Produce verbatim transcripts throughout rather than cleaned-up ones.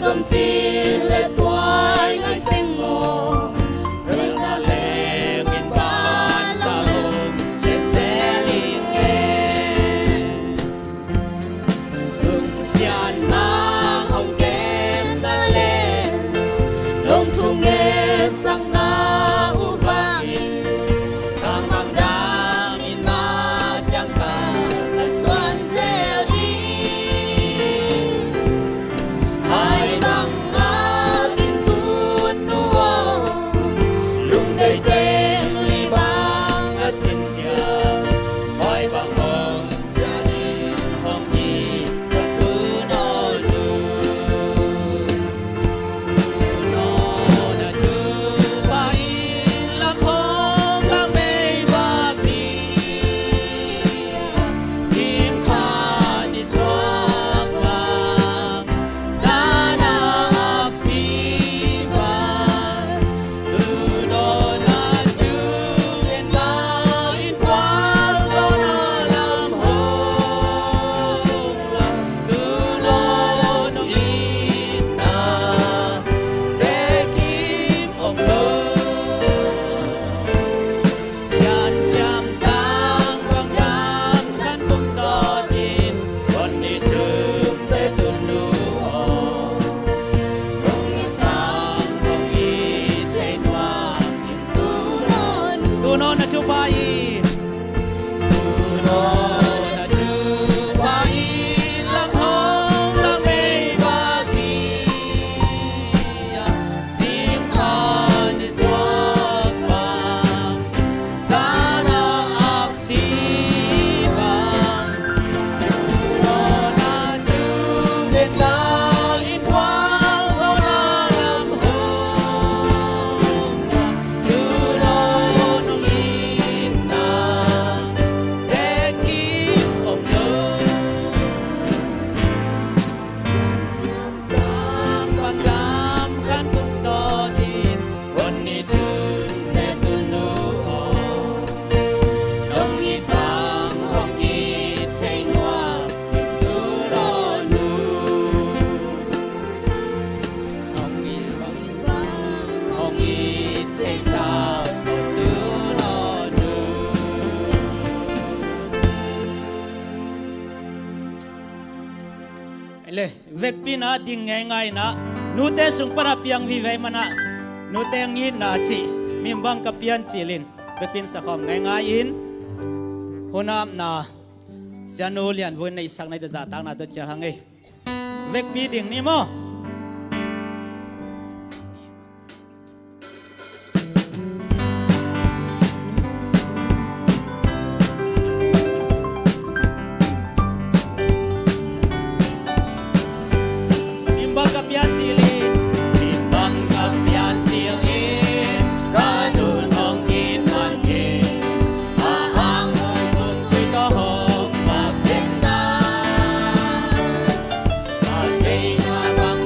Zom cil le tuai ngai teng maw, tuai ngai teng in zan zalong le zel in ngen. Lungsiatna hong kemna le, lungthung ngesakna uh vangin, kamang dangin ma ciang ka, ka suan zel in. Hai bang a in tun nu aw, lungdei teng li bang a cin ciang, hai bang hong Tunaw na thupha in. Le, vekpi na ding ngeingai na, nute sung pana piang vive mana, nute ngitna ci, mimbang ka pian cilin, vekpin sakhawm ngeingai in, hunamna, sianu lian vui nei sak nei da zahtakna tu cial hang ei. Vekpi ding ni maw? Bimbang ka pian cilin. Bimbang ka pian cilin. Ka nun hong in man in. A ang hong kun tui ka hong bak den na. Ka deina bang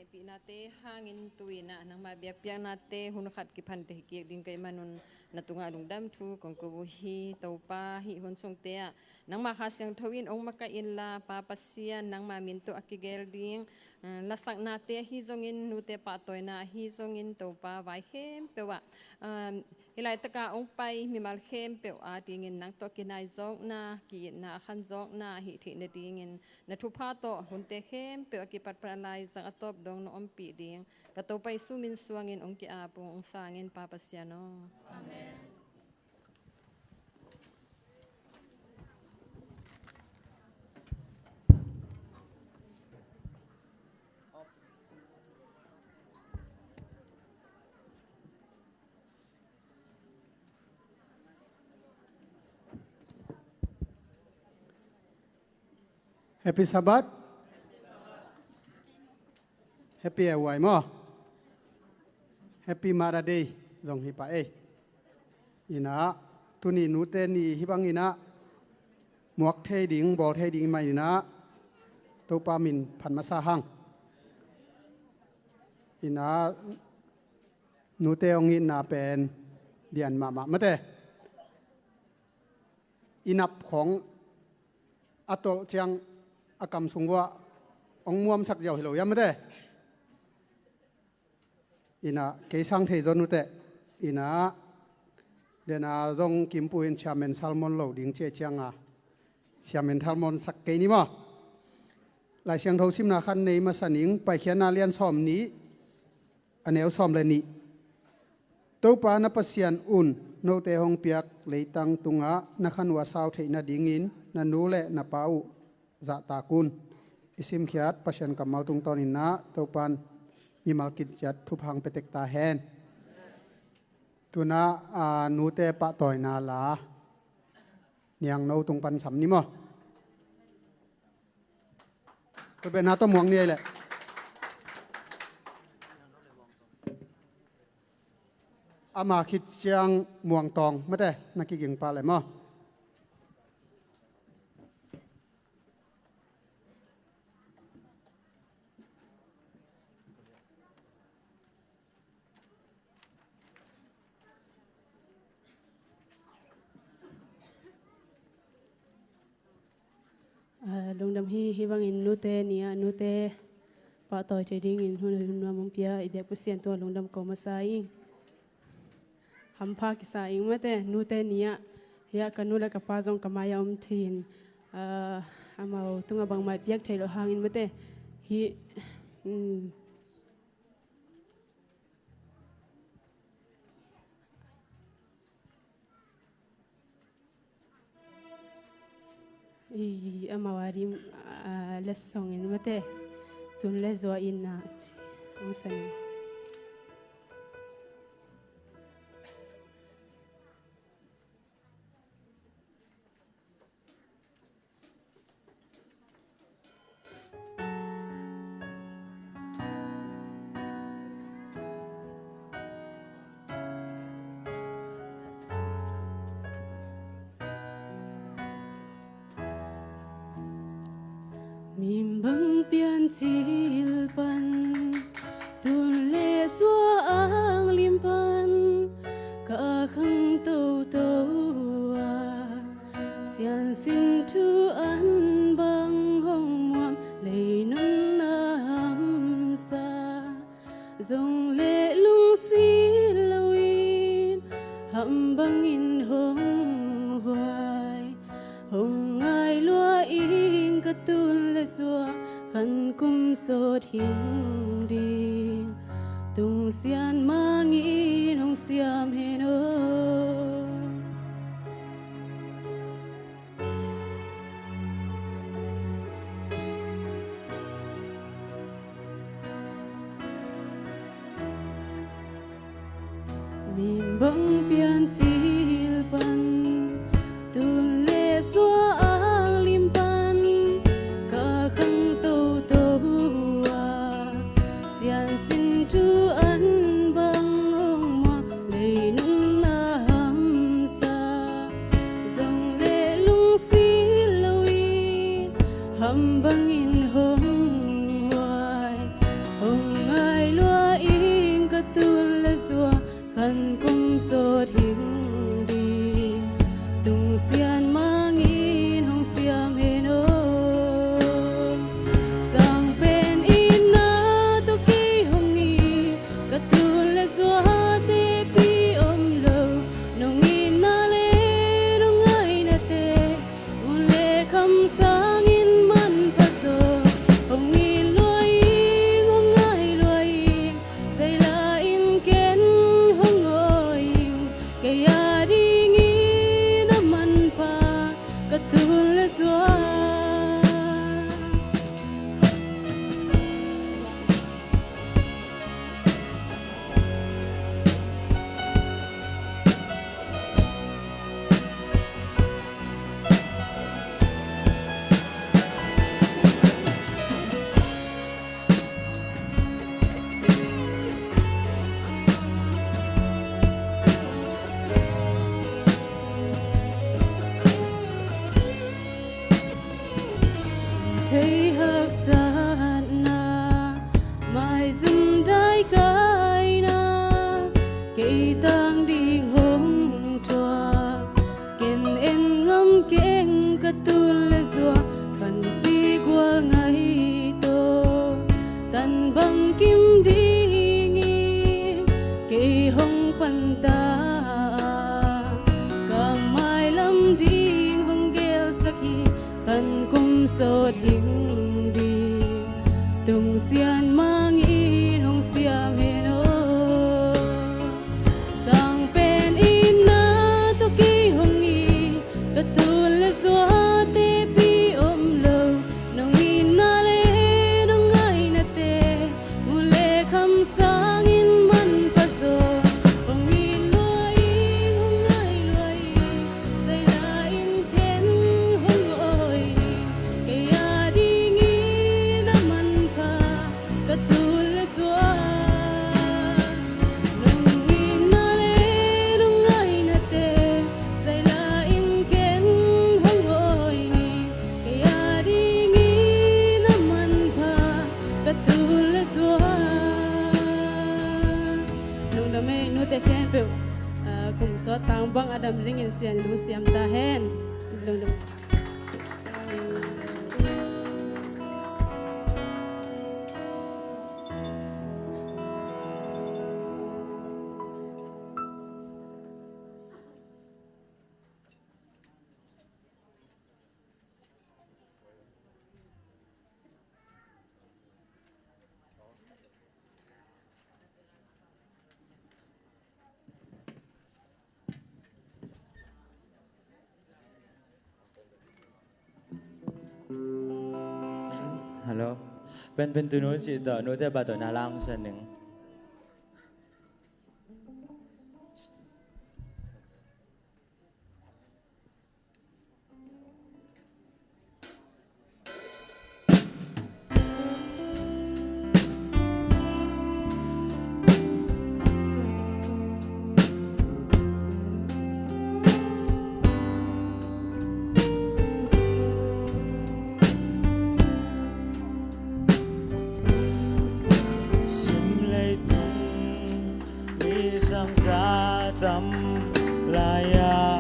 Pihnate hangin tu-in ah nangmah biakpiaknate hun khat kiphante hi kik ding ka hih manun na tungah lungdam thu kong ko uh hi. Topa, hih hun sungte ah nangmah Kha Siangtho in hong makaih inla, Pa Pasian, nangmah min tawh a kigel ding, ah, lasaknate ahi zongin, nute pahtawina ahi zongin, Topa, vai khempeuh ah, ah, hih laitaka hong pai mimal khempeuh adingin nang tawh kinaizawkna, ki-itna a khanzawkna a hih theih nadingin na thupha tawh hunte khempeuh a kipatpat a laizang a tawp dong na ompih ding ka Topa Jesu min suangin hong ki-ap ung, hong sang ing, Pa Pasian aw. Amen. Happy Sabbath. Happy A Y maw. Happy Mother Day zong hi pah ei. Inah, tuni nute ni hi bang inah, muak thei ding, bawl thei ding mah inah, Topa min phat masa hang. Inah, nute hong itna pen lian mahmah mate. I nap khong a tolh ciang a kam sung uah hong muamsak ziau hi lo hiam mate. Inah, kei sang thei zaw nute. Inah, liana zong kimpu in Chairman Salmon lo ding ci a cianga Chairman Salmon sak kei ni maw. Lai Siangtho simna khat nei masa ning, Paikhiatna lian sawm nih, a neu sawm le nih. Topa na Pasian un note hong piak leitang tungah na khan uh a sau theih nadingin na nu le na pa uh zahtak un. I simkhiat Pasian kammal tungtawn inah Topan mimal kinciat thupha hong pia tek ta hen. Tunah, ah, nute pahtawina la niangno tung pan sam ni maw. Tua beh na tawh muang ni ei leh. Ama khit ciang muang tawng mate, na kiging pah leh maw. Ah, lungdam hi. Hih bangin nute ni-ah nute pahtawi thei dingin hun a nuam hong pia i biak Pasian tungah lungdam ko masa ing. Hampha kisa ing mate, nute ni-ah. Hiah ka nu le ka pa zong ka mai-ah om thei in, ah, amau tungah bangmah i piak thei loh hangin mate. Hih, um, i, amau a dim, ah, letsong in mate, tun le zua in na ci, hong san in. Min bang piancil pan, tun le sua ang lim pan, ka khang toto a, siansin thu an bang hong muam, lei nunna hamsa. Zong le lungsi loin ham bangin hong huai, hong ngai lua ing ka tun le sua, khan kum sawt hing ding, tungsian mangin hong siam hen aw. Min bang piancil pan, tun le sua ang lim pan, ka khang toto a, siansin thu an bang hong muam, lei nunna hamsa. Zong le lungsi loin ham bangin hong huai, hong Kum sawt hing ding tungsian mangin hong siam hen aw. Sang pen itna tawh kei hong it, ka tul le zuate pi om lo. Nong itna le nong ngainate, mun le kham sangin manpha zaw. Hong it lua ing, hong ngai lua ing, zai la in ken hong awi ing. Kei a dingin a manpha ka tul le zuate. Thei haksatna, maizum daikaina, kei tang ding hong thuak. Ken en ngam keng ka tul le zua, panpih gual ngai tawh. Tan bangkim dingin kei hong panta, ka mailam ding hong gelsak hi. Khan kum sawt hing ding tungsian mangin hong siam hen aw. Sang pen itna tawh kei hong it, ka tul le zuate pi om lo. Nong itna le nong ngainate, mun le kham sangin manpha zaw. Hong it lua ing, hong ngai lua ing, zai la in ken hong awi ing. Kei a dingin a manpha ka tul le zua. Nong itna le nong ngainate, zai la in ken hong awi ing. Kei a dingin a manpha ka tul le zua. Lungdam ei, nute khempeuh, ah, kum sawt tang bang a dam dingin Sian in hong siam ta hen. Lungdam. Hello. Pen pen tunu cih tawh, nute pa tawh na langsan ning. Sim leitung mi sang za tam lai-a,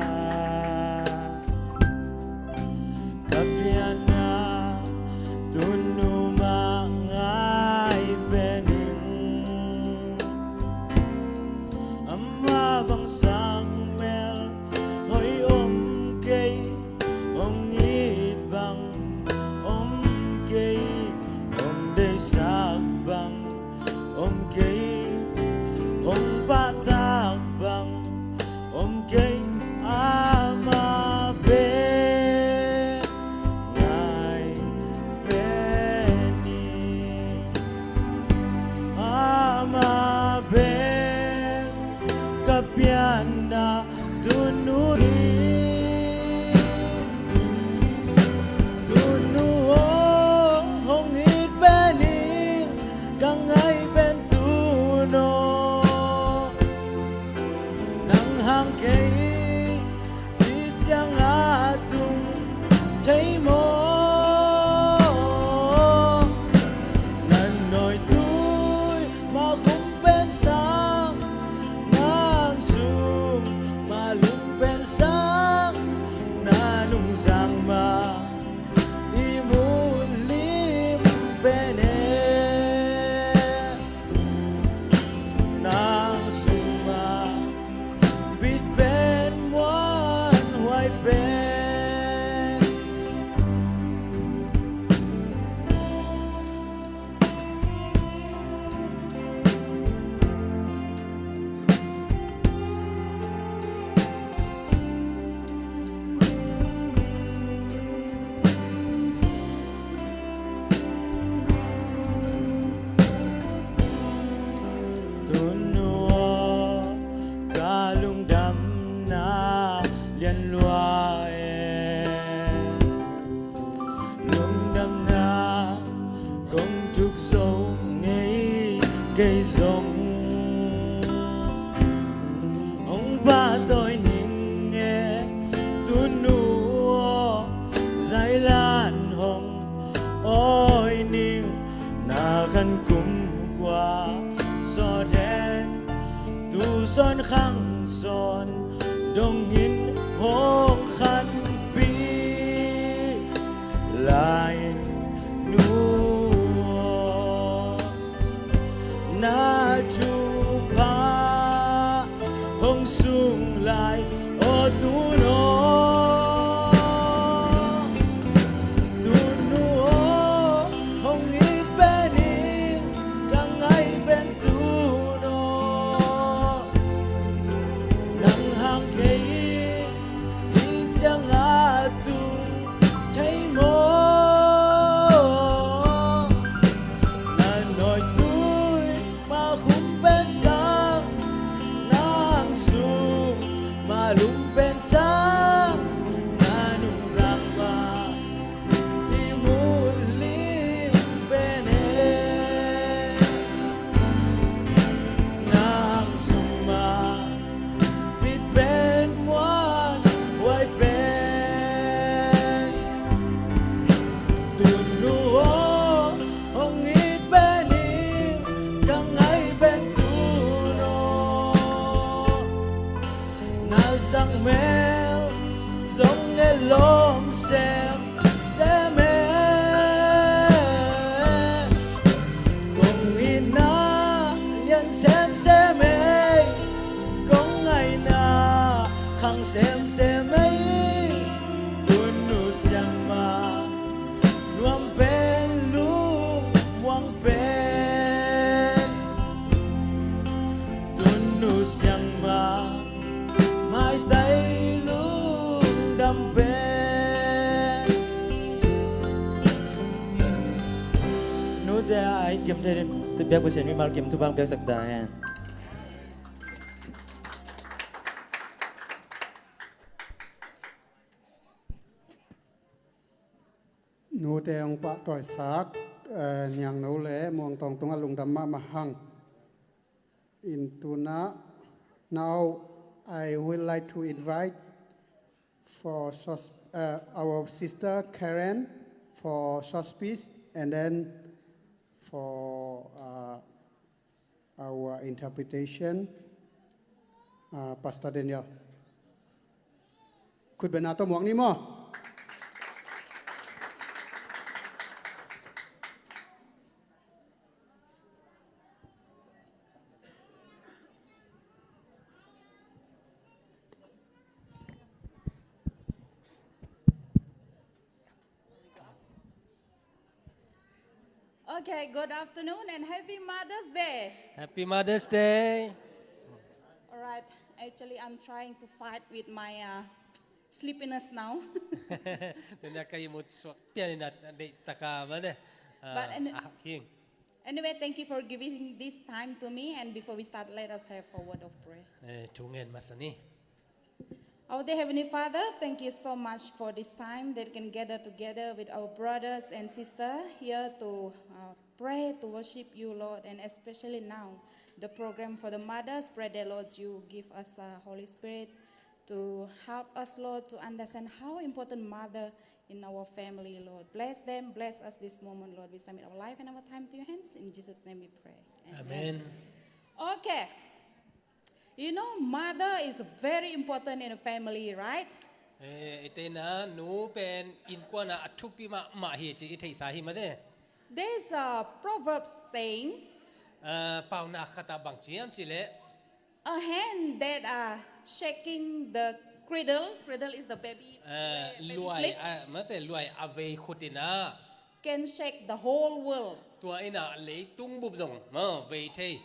ka pianna tunu mah ngai pen ing. Amah bang sang melhoih om kei, hong it bang om kei, hong deihsak bang om kei, hong pahtak bang om kei, amah bek ngai pen ing. Amah bek ka pianna tunu hi. Tunu aw, hong it pen ing, ka ngai pen tunu aw. Kei zong hong pahtawi ning e, tunu aw, zailan hong awi ning. Na khan kumkhua sawt hen, tu sawn khang sawn dongin hong khanpih lai in, nu aw, na thupha hong sung lai aw, tunu aw. Tunu aw, hong it pen ing, ka ngai pen tunu aw. Nang hang kei hi ciang a tung thei maw? Na nawitui ma khum pen sang, nang sung ma lum pen sang, na nungzak ma i mu ling pen e, nang sung ma bit pen muanhuai pen. Tunu aw, hong it pen ing, ka ngai pen tunu aw. Na zang mel zong e lawm semsem e, kong itna lian semsem e, kong ngaihna khang semsem e. Tunu siang ma nuam pen, lungmuang pen, tunu siang ma maitai lungdam pen. Nute a it kim thei ding biak Pasian mimal kim thupha piaksak ta hen. Nute hong pahtawisak, eh, Niangno le Muangtawng tungah lungdam mahmah hang. In tuna, now I would like to invite for sos-, uh, our sister Karen for short speech, and then for, uh, our interpretation, uh, Pastor Daniel. Khutbetna tawh muak ni maw? Okay, good afternoon and happy Mother's Day. Happy Mother's Day. All right, actually, I'm trying to fight with my, uh, sleepiness now. Tuna ka imut suak pian in a deih taka mah ne. But an- ah, king. Anyway, thank you for giving this time to me. And before we start, let us have a word of prayer. Eh, thu ngen masa ni. Our dear Heavenly Father, thank you so much for this time that we can gather together with our brothers and sisters here to, uh, pray, to worship you, Lord, and especially now, the program for the mothers. Pray that, Lord, you give us, uh, Holy Spirit to help us, Lord, to understand how important mother in our family, Lord. Bless them, bless us this moment, Lord. We submit our life and our time to your hands. In Jesus' name we pray. Amen. Amen. Okay. You know, mother is very important in a family, right? Eh, i teina nu pen innkuan ah a thupi mahmah hi ci i theihsa hi mah te. There's a proverb saying, eh, paunak khat ah bang ci hiam cih leh, a hand that are shaking the cradle, cradle is the baby, eh, baby luai sleep, a, mate, luai a vei khut in ah can shake the whole world. Tua in ah leitung bup zong ma vei thei.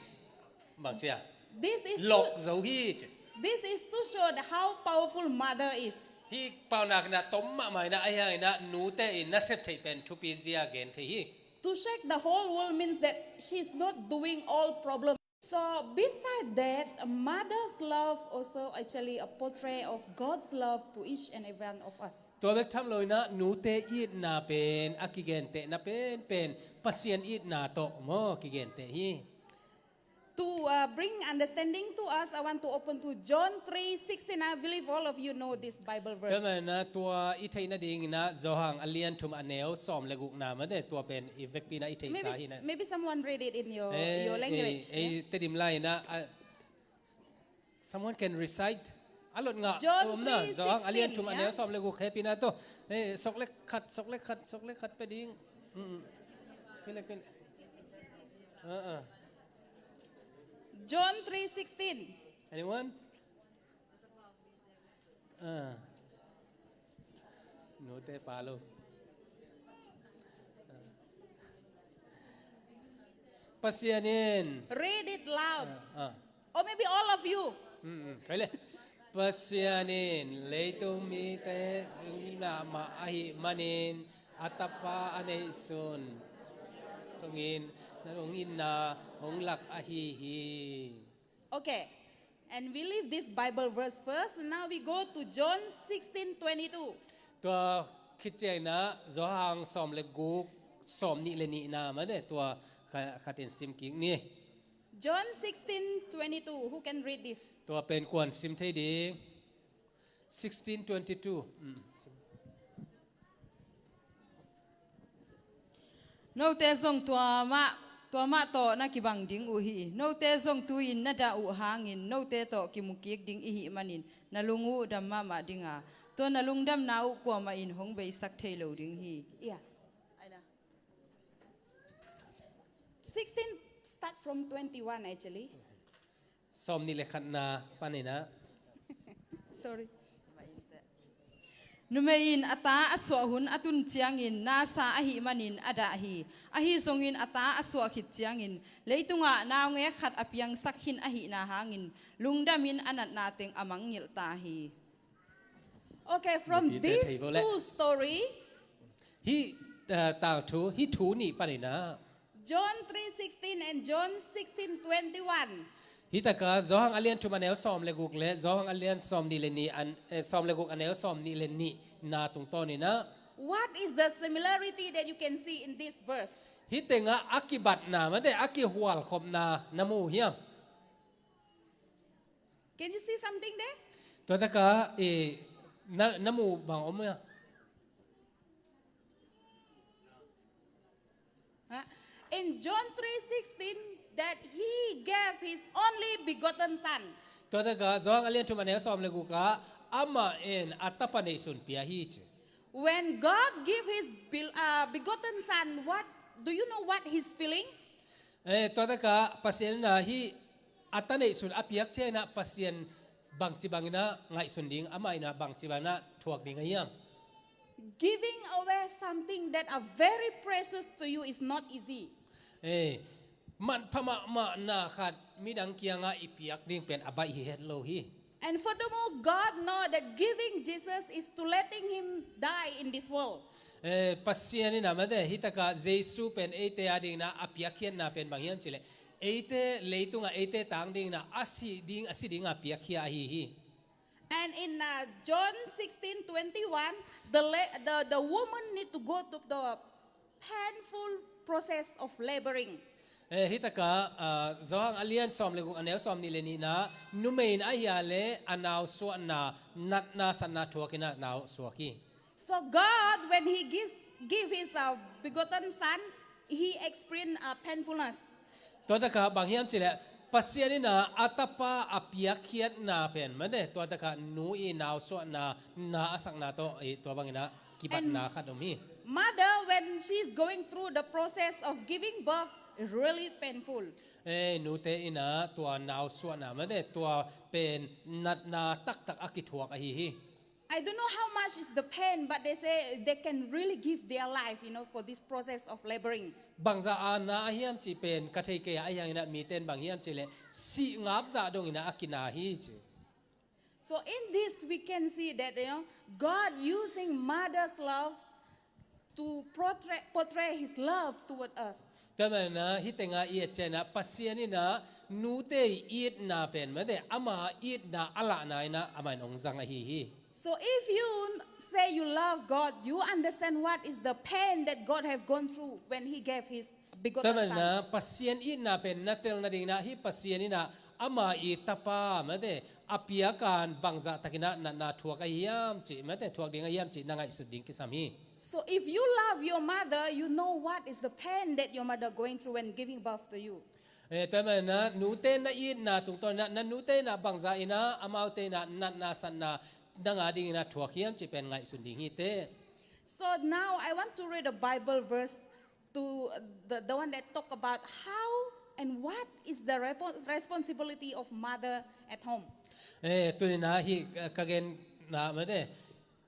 Bang ci a? This is to, lok zo hi ci. This is to show the how powerful mother is. Hih paunak in ah tom mahmah in ah, ahi hangin ah nute in nasep theih pen thupi zia gen thei hi. To shake the whole world means that she's not doing all problem. So beside that, a mother's love also actually a portray of God's love to each and every one of us. Tua bek tham lo in ah nute itna pen a kigentehna penpen Pasian itna tawh maw kigenteh hi. To uh, bring understanding to us, I want to open to John three sixteen. I believe all of you know this Bible verse. Tua manin ah tua i theih nadingin ah Johan a lian thum a neu sawm le gukna mate, tua pen i vekpi in ah i theihsa hi na. Maybe someone read it in your, eh, your language. Eh, eh, Tedim lai in ah, ah, someone can recite. A lot ngah John om na, Johan a lian thum a neu sawm le guk, hehpihna tawh. Eh, sok le khat, sok le khat, sok le khat pe ding. Mm, mm. Kile, kile. Ah, ah. John three sixteen. Anyone? Ah. Note pa lo. Pasian in. Read it loud. Ah, ah. Or maybe all of you. Mm, mm. Khaile. Pasian in leitung mite hong itna mah ahih manin a Tapa a neihsun hong itna hong lak ahi hi. Okay. And we leave this Bible verse first. Now we go to John sixteen twenty-two. Tua khit ciangin ah Johan sawm le guk, sawm nih le nihna mate, tua kha-, khatin sim kik ni. John sixteen twenty-two. Who can read this? Tua pen kuan sim thei ding? Sixteen twenty-two. Mm. Note zong tua mah, tua mah tawh na kibang ding uh hi. Note zong tu-in na dah uh hangin note tawh kimu kik ding i hih manin na lung uh dam mahmah ding a, tua na lungdamna uh kuamah in hong beisak thei lo ding hi. Yeah. Sixteen start from twenty-one actually. Sawm nih le khatna panin ah. Sorry. Numei in a ta a suah hun a tun ciangin nasa ahih manin a dah hi. Ahi zongin a ta a suah khit ciangin leitungah naungek khat a piangsak khin ahihna hangin lungdamin a natna teng a mangngilh ta hi. Okay, from these two story, hih, uh, tangthu, hih thu nih panin ah. John three sixteen and John sixteen twenty-one. Hih takah Johan a lian thum a neu sawm le guk le Johan a lian sawm nih le nih an, eh, sawm le guk a neu sawm nih le nihna tungtawnin ah. What is the similarity that you can see in this verse? Hih tengah a kibatna mate, a kihualkhopna na mu hiam? Can you see something there? Tua takah, eh, na, na mu bang om a? Ha? In John three sixteen, that he gave his only begotten son. Tua takah Johan a lian thum a neu sawm le gukah amah in a tapa neihsun pia hi ci. When God give his bel-, uh, begotten son, what, do you know what his feeling? Eh, tua takah Pasian in ah hih a ta neihsun a piak ciangin ah Pasian bangci bangin ah ngaihsun ding, amah in ah bangci bangin ah thuak ding a hiam? Giving away something that are very precious to you is not easy. Eh, manpha mahmahna khat midang kiangah i piak ding pen a baih hi het lo hi. And furthermore, God know that giving Jesus is to letting him die in this world. Eh, Pasian in ah mate, hih takah Jesu pen eite a dingin ah a piakkhiatna pen bang hiam cileh, eite leitungah eite tang dingin ah a si ding, a si dingah piakkhia ahi hi. And in, uh, John sixteen twenty-one, the la-, the, the woman need to go to the painful process of laboring. Eh, hih takah, ah, Johan a lian sawm le guk a neu sawm nih le nihna, numei in ahi a leh a nausuahna, natna satna thuakin ah nausuak hi. So God, when he gives, give his, uh, begotten son, he experienced, uh, painfulness. Tua takah bang hiam cileh, Pasian in ah a tapa a piakkhiatna pen mate, tua takah nu i nausuahna, na a sakna tawh, eh, tua bangin ah kibatna khat om hi. Mother, when she is going through the process of giving birth, is really painful. Eh, nute in ah tua nausuahna mate, tua pen natna taktak a kithuak ahi hi. I don't know how much is the pain, but they say they can really give their life, you know, for this process of laboring. Bangzah a na a hiam cih pen ka thei kei a, ahi hangin ah mite in bang hiam cileh sih ngap zah dongin ah a kina hi ci. So in this we can see that, you know, God using mother's love to portray, portray his love toward us. Tua manin ah hih tengah i et ciangin ah Pasian in ah nute i itna pen mate, ama itna a lahna in ah amah in hong zang ahi hi. So if you say you love God, you understand what is the pain that God have gone through when he gave his Begotten Son. Tua manin ah Pasian itna pen na tel nadingin ah hih Pasian in ah ama i tapa mate a piakin bangzah takin ah natna thuak ahi hiam cih mate, thuak ding ahi hiam cih na ngaihsut ding kisam hi. So if you love your mother, you know what is the pain that your mother going through when giving birth to you. Eh, tua manin ah nute na itna tungtawn in ah na nute in ah bangzah in ah amaute in ah natna satna na ngah dingin ah thuak hiam cih pen ngaihsun ding hi teh. So now I want to read a Bible verse to the, the one that talk about how and what is the repo-, responsibility of mother at home. Eh, tuni in ah hih, eh, ka genna mate,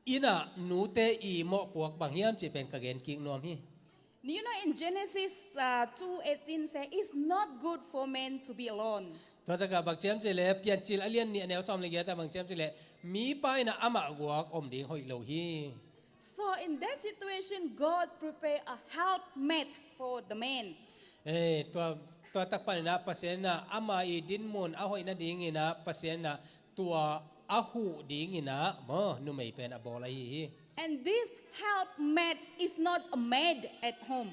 inn ah nute i mawhpuak bang hiam cih pen ka gen kik nuam hi. You know, in Genesis, uh, two eighteen say, "It's not good for man to be alone." Tua takah bang ci hiam cih leh, Piancil a lian nih a neu sawm le giat ah bang ci hiam cih leh, mipa in ah amah guak om ding hoih lo hi. So in that situation, God prepare a helpmate for the man. Eh, tua, tua tak panin ah Pasian in ah ama i dinmun a hoih nadingin ah Pasian in ah tua a huh dingin ah maw, numei pen a bawl ahi hi. And this helpmate is not a maid at home.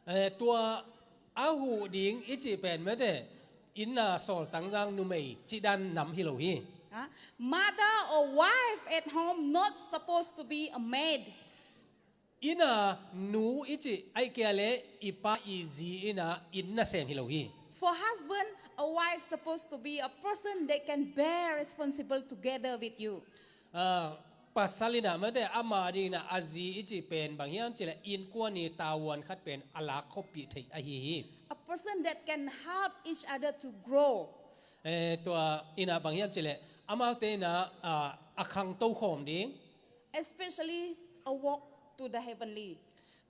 Eh, tua a huh ding i cih pen mate, inn ah sawltangzang numei cih dan nam hi lo hi. Huh? Mother or wife at home not supposed to be a maid. Inn ah nu i cih, ahih kei leh i pa i zi in ah inn nasem hi lo hi. For husband, a wife supposed to be a person that can bear responsible together with you. Ah, pasal in ah mate, ama dingin ah a zi i cih pen bang hiam cih leh innkuan i tavuan khat pen a lak khoppih theih ahi hi. A person that can help each other to grow. Eh, tua in ah bang hiam cih leh amaute in ah, ah, a khangto khawm ding. Especially a walk to the heavenly.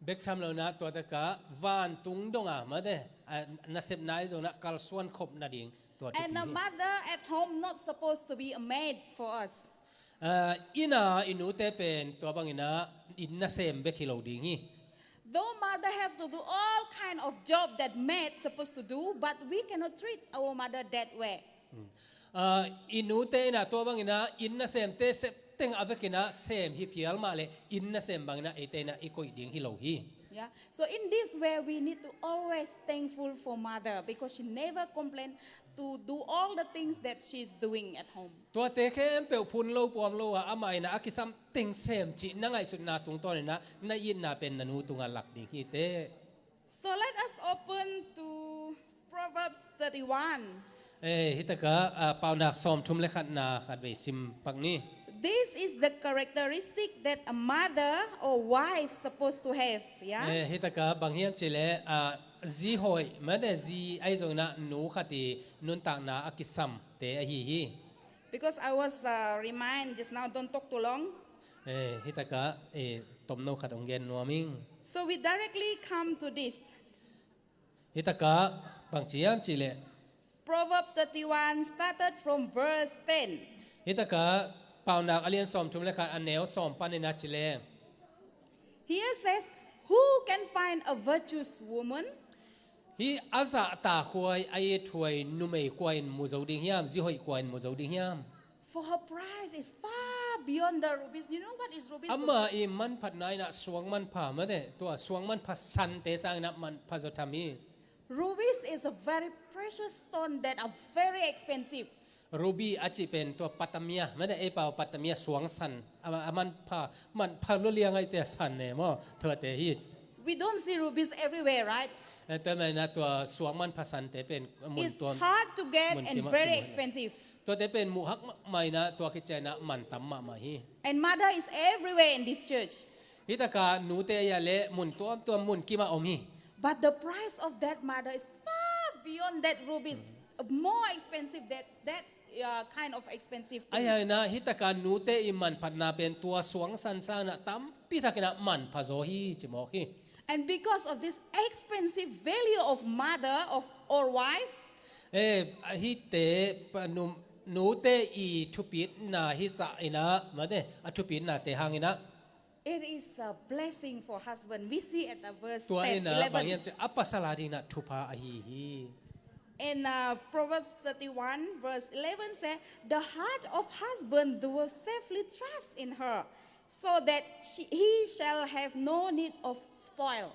Bek tham lo in ah tua takah vantung dong ah mate, ah, nasepna i zong in ah kalsuan khop nading tua thupi hi. And a mother at home not supposed to be a maid for us. Ah, inn ah i nute pen tua bangin ah inn nasem bek hi lo ding hi. Though mother have to do all kind of job that maid supposed to do, but we cannot treat our mother that way. Hmm. Ah, i nute in ah tua bangin ah inn nasemte sep teng a vekin ah sem hi phial mah leh inn nasem bangin ah eite in ah i koih ding hi lo hi. Yeah. So in this way, we need to always thankful for mother because she never complain to do all the things that she's doing at home. Tuate khempeuh phun lo puam lo ah amah in ah a kisam teng sem cih na ngaihsutna tungtawn in ah na itna pen na nu tungah lak ding hi teh. So let us open to Proverbs thirty-one. Eh, hi takah, ah, Paunak sawmthum le khatna khatvei sim pak ni. This is the characteristic that a mother or wife supposed to have, yeah? Eh, hi takah bang hiam cih leh, ah, zi hoih mate, zi ahi zongin ah nu khat i nuntakna a kisamte ahi hi. Because I was, uh, remind just now, don't talk too long. Eh, hi takah, eh, tomno khat hong gen nuam ing. So we directly come to this. Hi takah bang ci hiam cih leh, Proverb thirty-one started from verse ten. Hi takah Paunak a lian sawmthum le khat a neu sawm panin ah ci leh, Here says, "Who can find a virtuous woman?" Hih a zahtakhuai, a ithuai numei kua in mu zo ding hiam, zi hoih kua in mu zo ding hiam? For her price is far beyond the rubies. You know what is rubies? Ama i manphatna in ah suang manpha mate, tua suang manpha sante sangin ah manpha zaw tham hi. Rubies is a very precious stone that are very expensive. Ruby a cih pen tua patamia mate, ei pau patamia suang san, a, a manpha, manpha lua liang aite a san ne maw, tuate hi. We don't see rubies everywhere, right? Eh, tua manin ah tua suang manpha sante pen mun tuam, mun kim ah kimu hi. It's hard to get and very expensive. Tuate pen muh hak mahmah in ah tua khit ciangin ah man tam mahmah hi. And mother is everywhere in this church. Hi takah nute a hia leh mun tuamtuam mun kim ah om hi. But the price of that mother is far beyond that rubies, more expensive than that, uh, kind of expensive thing. Ahih hangin ah hi takah nute i manphatna pen tua suang san sangin ah tampi takin ah manpha zaw hi ci mawk hi. And because of this expensive value of mother of or wife, eh, hihte pa, nu, nute i thupitna hi zah in ah mate, a thupitnate hangin ah, it is a blessing for husband. We see at the verse ten, eleven. Tua in ah bang hiam cih leh a pasal a dingin ah thupha ahi hi. In, uh, Proverbs thirty-one verse eleven say, "The heart of husband doeth safely trust in her, so that she, he shall have no need of spoil."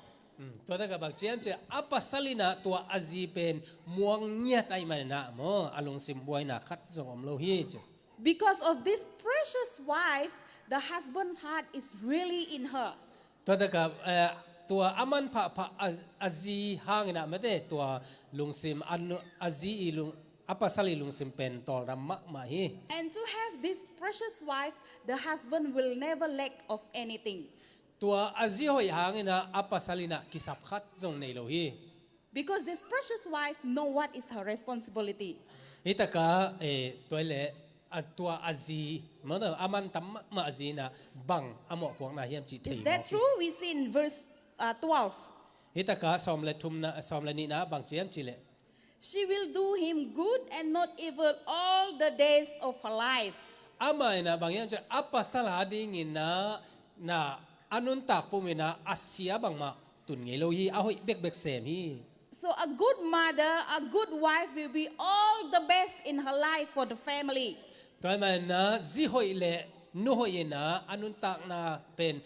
Tua takah bang ci hiam cih leh a pasal in ah tua a zi pen muang ngiat ahih manin ah maw, a lungsim buaina khat zong om lo hi ci. Because of this precious wife, the husband's heart is really in her. Tua takah tua a manpha pha a zi hangin ah mate tua lungsim a zi i lung a pasal i lungsim pen tawldam mahmah hi. And to have this precious wife, the husband will never lack of anything. Tua a zi hoih hangin ah a pasal in ah kisap khat zong nei lo hi. Because this precious wife know what is her responsibility. Hi takah tua leh tua a zi maw, a mantam mahmah a zi in ah bang a mawhpuakna hiam cih thei. Is that true? We see in verse uh, twelve. Hi takah sawm le thumna, sawm le nihna bang ci hiam cih leh, She will do him good and not evil all the days of her life. Amah in ah bang hiam cih leh a pasal a dingin ah na a nuntak pum in ah a sia bangmah tun ngei lo hi, a hoih bekbek sem hi. So a good mother, a good wife will be all the best in her life for the family. Tua ahih manin ah zi hoih le nu hoih in ah a nuntakna pen,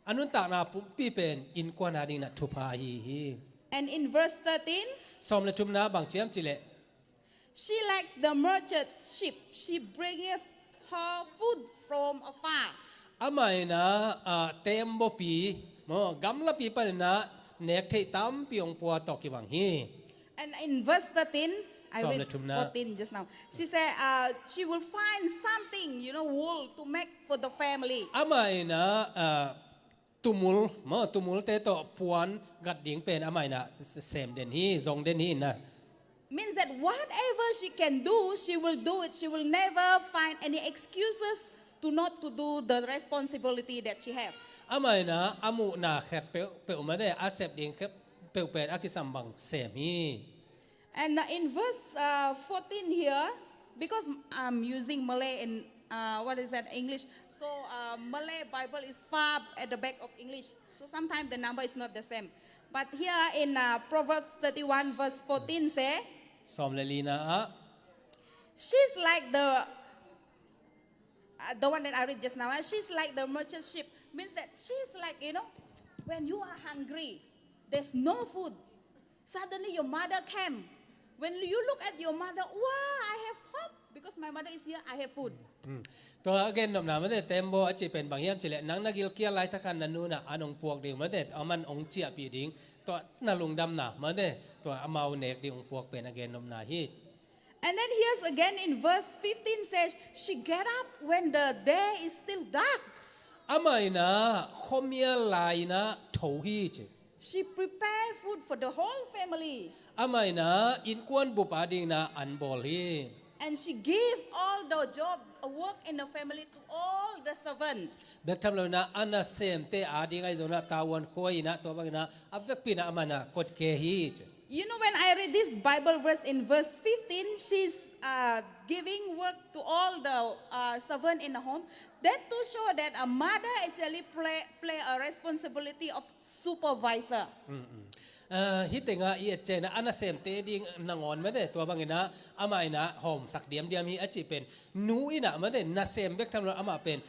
a nuntakna pumpi pen innkuan a dingin ah thupha ahi hi. And in verse thirteen, sawm le thumna bang ci hiam cih leh, she likes the merchant's ship. She bringeth her food from afar. Amah in ah tembaw pi maw, gamlapi panin ah nek theih tampi hong pua tawh kibang hi. And in verse thirteen, I Sawm read le thumna. fourteen just now. She said uh, she will find something, you know, wool to make for the family. Amah in ah tumul maw, tumulte tawh puan gat ding pen amah in ah sem den hi, zong den hi in ah. Means that whatever she can do, she will do it. She will never find any excuses to not to do the responsibility that she have. Amah in ah a muhna khat peuhpeuh mate, a sep ding khat peuh pen a kisam bang sem hi. And uh, in verse uh, fourteen here, because I'm using Malay and uh, what is that, English, so uh, Malay Bible is far at the back of English, so sometimes the number is not the same. But here in uh, Proverbs thirty-one verse fourteen say, Sawm le lina ah, she's like the uh, the one that I read just now. Uh, she's like the merchant ship. Means that she's like, you know, when you are hungry, there's no food. Suddenly your mother came. When you look at your mother, wow, I have hope because my mother is here, I have food. Tua a gennopna mate, tembaw a cih pen bang hiam cih leh, nang na gilkial laitakin na nu in ah an hong puak ding mate, aman hong ciahpih ding, tua na lungdamna mate, tua amau nek ding hong puak pen a gennopna hi. And then here's again in verse fifteen says, she get up when the day is still dark. Amah in ah khuamial lai in ah tho hi ci. She prepare food for the whole family. Amah in ah innkuan bup a dingin ah an bawl hi. And she give all the job, uh, work in the family to all the servant. Bek tham lo in ah a nasemte a ding ahi zongin ah tavuan khuai in ah, tua bangin ah a vekpi in ah amah in ah kotkhe hi ci. You know, when I read this Bible verse in verse fifteen, she's uh, giving work to all the uh, servant in the home. That to show that a mother actually play, play a responsibility of supervisor. Hih tengah i et ciangin ah a nasemte ding nangawn mate, tua bangin ah amah in ah hawmsak diamdiam hi a cih pen, nu in ah mate, nasem bek tham lo amah pen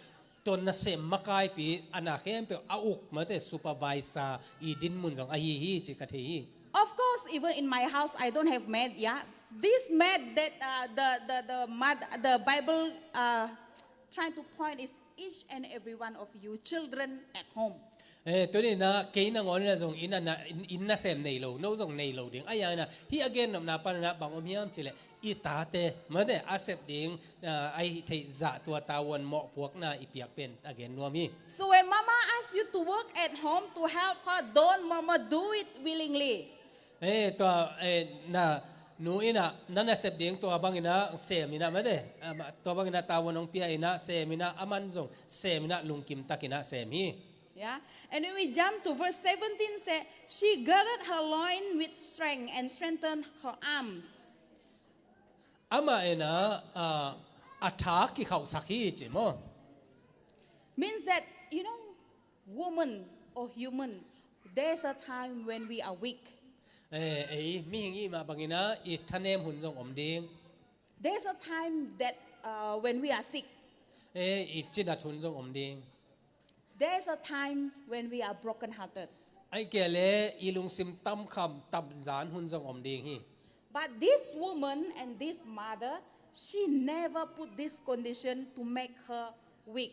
tua nasem makaipi, a na khempeuh a uk mate, supervisor i dinmun zong ahi hi ci ka thei hi. Of course, even in my house, I don't have maid, yeah. This maid that uh, the, the, the, mother, the Bible uh, trying to point is each and every one of you children at home. Eh, tuni in ah kei nangawn in ah zong inn ah na, inn, inn nasem nei lo, no zong nei lo ding. Ahi hangin ah hih a gennopna panin ah bang om hiam cih leh, i tate mate a sep ding, ah, ahi theih zah tua tavuan mawhpuakna i piak pen a gen nuam hi. So when mama asks you to work at home to help her, don't mama do it willingly. Eh, tua eh, na nu in ah na nasep ding tua bangin ah sem in ah mate, ah, ma- tua bangin ah tavuan hong pia in ah sem in ah, aman zong sem in ah lungkim takin ah sem hi. Yeah. And when we jump to verse seventeen, say, she girded her loin with strength and strengthened her arms. Amah in ah, ah, a tha kikhauhsak hi ci maw. Means that, you know, woman or human, there's a time when we are weak. Eh, ei mihing i hih mah bangin ah i thanem hun zong om ding. There's a time that uh, when we are sick. Eh, i cinat hun zong om ding. There's a time when we are brokenhearted. Ai kei le i lungsim tamkham tamzan hun zong om ding hi. But this woman and this mother, she never put this condition to make her weak.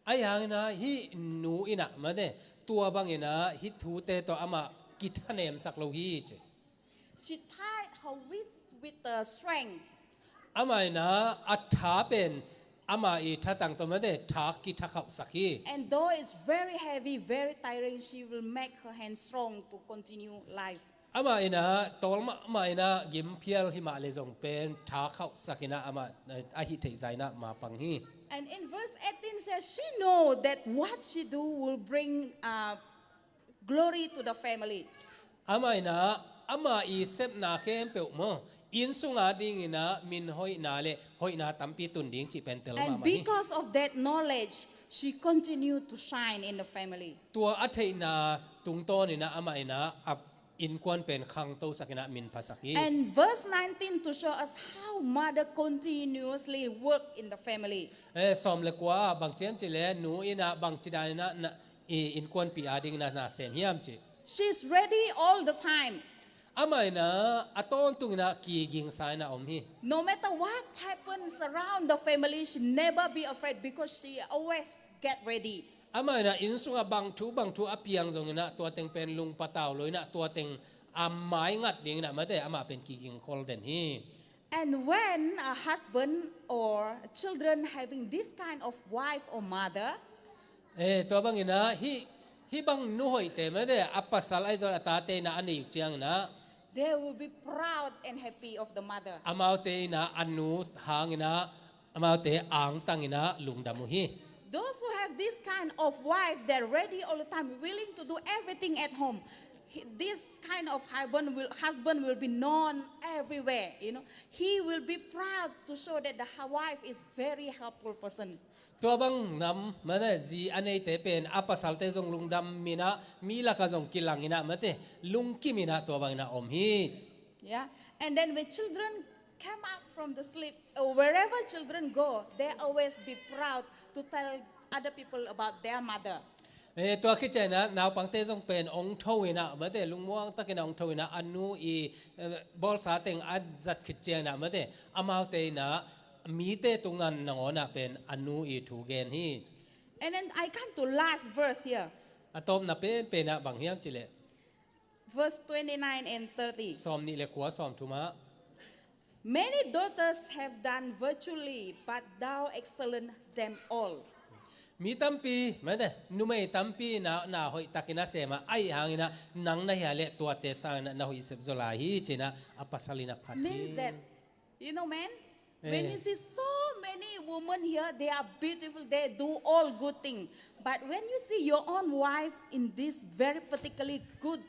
Ai hangin ah hih nu in ah mate, tua bangin ah hih thute tawh amah kithanemsak lo hi ci. She tied her wrist with the strength. Amah in ah a tha pen amah i thatang tawh mate, tha kithakhauhsak hi. And though it's very heavy, very tiring, she will make her hand strong to continue life. Amah in ah tawl mahmah in ah gim phial hi mah le zong pen tha khauhsak in ah amah, eh, a hih theih zah in ah mapang hi. And in verse eighteen says, she know that what she do will bring, uh, glory to the family. Amah in ah amah i sepna khempeuh maw, inn sung a dingin ah min hoihna le hoihna tampi tun ding cih pen tel mahmah hi. And because of that knowledge, she continue to shine in the family. Tua a theihna tungtawn in ah amah in ah a innkuan pen khangtosak in ah min phasak hi. And verse nineteen to show us how mother continuously work in the family. Eh, sawm le kua ah bang ci hiam cih le, nu in ah bang ci dan in ah na, i innkuanpih a dingin ah na sem hiam cih. She's ready all the time. Amah in ah a tawntung in ah kigingsa in ah om hi. No matter what happens around the family, she never be afraid because she always get ready. Amah in ah inn sungah bang thu bang thu a piang zongin ah tua teng pen lungpatau lo in ah tua teng a maingat dingin ah mate, amah pen kigingkhol den hi. And when a husband or children having this kind of wife or mother, eh, tua bangin ah hih, hih bang nu hoihte mate, a pasal ahi zong a tate in ah a neih uh ciangin ah, they will be proud and happy of the mother. Amaute in ah a nu hangin ah amaute angtang in ah lungdam uh hi. Those who have this kind of wife, they're ready all the time, willing to do everything at home. He, this kind of husband will, husband will be known everywhere, you know. He will be proud to show that the hu-, wife is very helpful person. Tua bang nam mate, zi a neite pen a pasalte zong lungdam in ah, mi lakah zong kilang in ah mate, lungkim in ah tua bangin ah om hi. Yeah. And then when children come up from the sleep, uh, wherever children go, they always be proud to tell other people about their mother. Eh, tua khit ciangin ah naupangte zong pen ong tho in ah mate, lungmuang takin ah ong tho in ah a nu i, eh, bawlsa teng a zat khit ciangin ah mate, amaute in ah mite tungah nangawn ah pen a nu i thu gen hi. And then I come to last verse here. A tawpna penpen ah bang hiam cih leh, verse twenty-nine and thirty. Sawm nih le kua, sawm thum ah. Many daughters have done virtually, but thou excellent them all. Mi tampi mate, numei tampi na, na hoihtakin a sem ah, ahi hangin ah nang na hih leh tuate sangin ah na hoih sepzaw lai hi ci-in ah a pasal in ah phat hi. Means that, you know, man, when, eh, you see so many women here, they are beautiful, they do all good thing. But when you see your own wife in this very particularly good,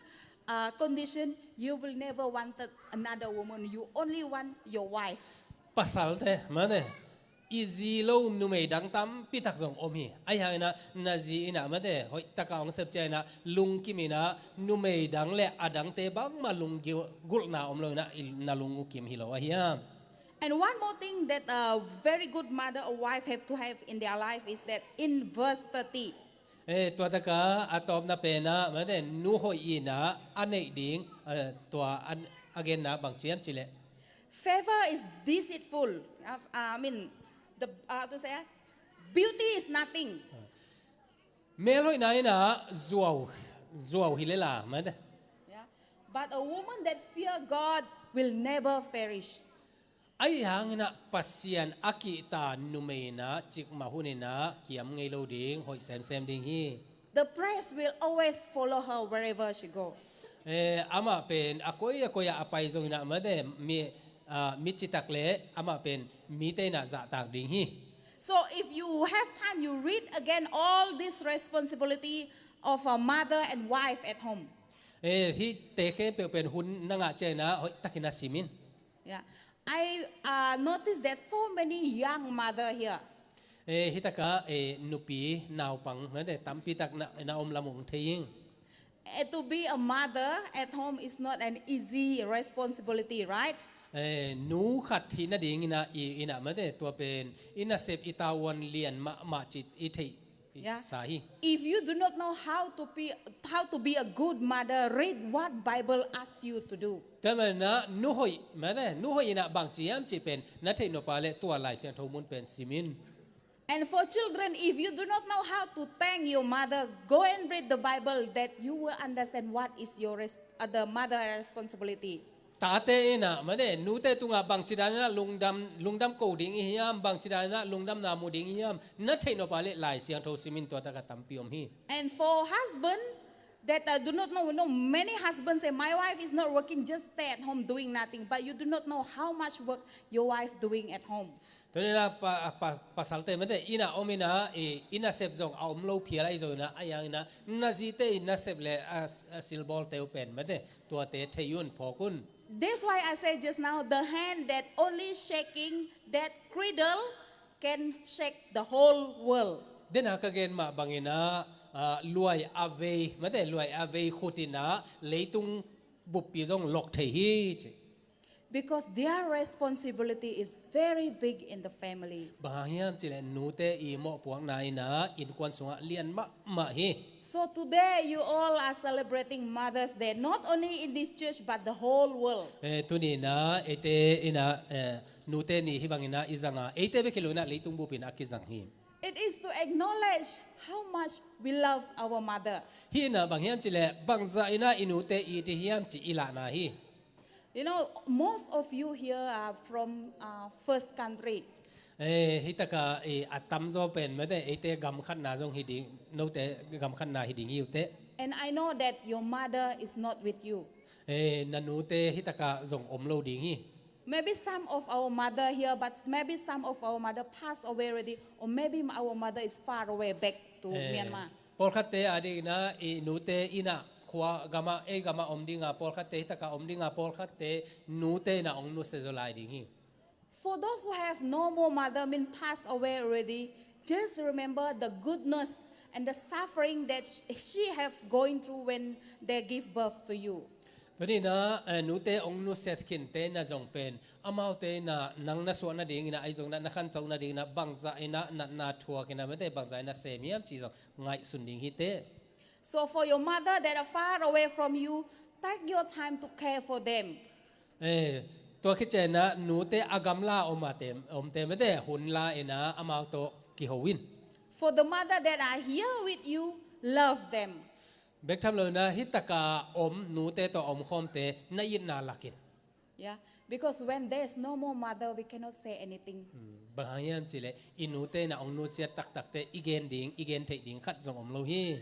uh, condition, you will never wanted another woman. You only want your wife. Pasalte mate, i zi lo numei dang tampi tak zong om hi. Ahi hangin ah na zi in ah mate, hoih takin ong sep ciangin ah lungkim in ah, numei dang le a dangte bangmah lunggulhna om lo in ah, i, na lung uh kim hi lo ahi hiam. And one more thing that a very good mother or wife have to have in their life is that in verse thirty. Eh, tua takah a tawpna pen ah mate, nu hoih in ah a neih ding, eh, tua a, a genna bang ci hiam cih leh, favor is deceitful. Uh, I mean, the, uh, to say, uh, beauty is nothing. Melhoihna in ah zuau, zuau hi lel a mate. Yeah. But a woman that fear God will never perish. Ahi hangin ah Pasian a kihta numei in ah cikmah hun in ah kiam ngei lo ding, hoih semsem ding hi. The praise will always follow her wherever she go. Eh, amah pen a koi a koi ah a pai zongin ah mate, mi, ah, mi citak le amah pen mite in ah zahtak ding hi. So if you have time, you read again all this responsibility of a mother and wife at home. Eh, hihte khempeuh pen hun na ngah ciangin ah hoih takin ah sim in. Yeah. I, uh, noticed that so many young mother here. Eh, hi takah, eh, nupi naupang mate tampi tak na, na om lam ong thei ing. Eh, to be a mother at home is not an easy responsibility, right? Eh, nu khat hih nadingin ah i, in ah mate, tua pen i nasep i tavuan lian mahmah ci i theih Yeah. Sa hi. If you do not know how to be, how to be a good mother, read what Bible asks you to do. Tua manin ah nu hoih, mate, nu hoih in ah bangci hiam cih pen na theih nop a leh tua Lai Siangtho mun pen sim in. And for children, if you do not know how to thank your mother, go and read the Bible that you will understand what is your res-, uh, the mother responsibility. Tate in ah, mate, nute tungah bangci dan in ah lungdam, lungdam ko ding i hiam, bangci dan in ah lungdamna mu ding i hiam, na theih nop a leh Lai Siangtho sim in, tua takah tampi om hi. And for husband that, uh, do not know, no, many husbands say, "My wife is not working, just stay at home doing nothing." But you do not know how much work your wife doing at home. Tuni in ah pa, pa, pasalte, mate, inn ah om in ah, i, i nasep zong a om lo phial ahi zongin ah, a yang in ah na zite i nasep le a, a silbawlte uh pen, mate, tuate thei un, phawk un. That's why I say just now, the hand that only shaking that cradle can shake the whole world. Dena ka gen mah bangin ah, ah, luai a vei, mate, luai a vei khut in ah leitung buppi zong lok thei hi ci. Because their responsibility is very big in the family. Bang hang hiam cih leh nute i mawhpuakna in ah innkuan sungah lian mahmah hi. So today you all are celebrating Mother's Day, not only in this church but the whole world. Eh, tuni in ah eite in ah, eh, nute ni hih bangin ah i zang a, eite bek hi lo in ah leitung bup in a kizang hi. It is to acknowledge how much we love our mother. Hih in ah bang hiam cih leh bangzah in ah i nute i it hiam cih i lahna hi. You know, most of you here are from, uh, first country. Eh, hih takah, eh, a tamzaw pen, mate, eite gam khatna zong hi ding, note gam khatna hi ding hi uh teh. And I know that your mother is not with you. Eh, na nute hih takah zong om lo ding hi. Maybe some of our mother here, but maybe some of our mother passed away already, or maybe our mother is far away back to, eh, Myanmar. Pawlkhatte a dingin ah i nute in ah khua gamah, ei gamah om ding a, pawlkhatte hih takah om ding a, pawlkhatte nute in ah hong nusia zaw lai ding hi. For those who have no more mother, mean passed away already, just remember the goodness and the suffering that sh-, she have going through when they give birth to you. Tuni in ah, eh, nute hong nusiat khinte na zong pen, amaute in ah nang na suah nadingin ah, ahi zongin ah na khantoh nadingin ah bangzah in ah natna thuak in ah, mate, bangzah in ah sem hiam cih zong ngaihsun ding hi teh. So for your mother that are far away from you, take your time to care for them. Eh, tua khit ciangin ah nute a gamla om a te, omte, mate, hun la in ah amau tawh kiho in. For the mother that are here with you, love them. Bek tham lo in ah hih takah om nute tawh a omkhawmte na itna lak in. Yeah, because when there's no more mother, we cannot say anything. Hmm, bang hang hiam cih leh i nute in ah hong nusiat taktakte i gen ding, i gen theih ding khat zong om lo hi.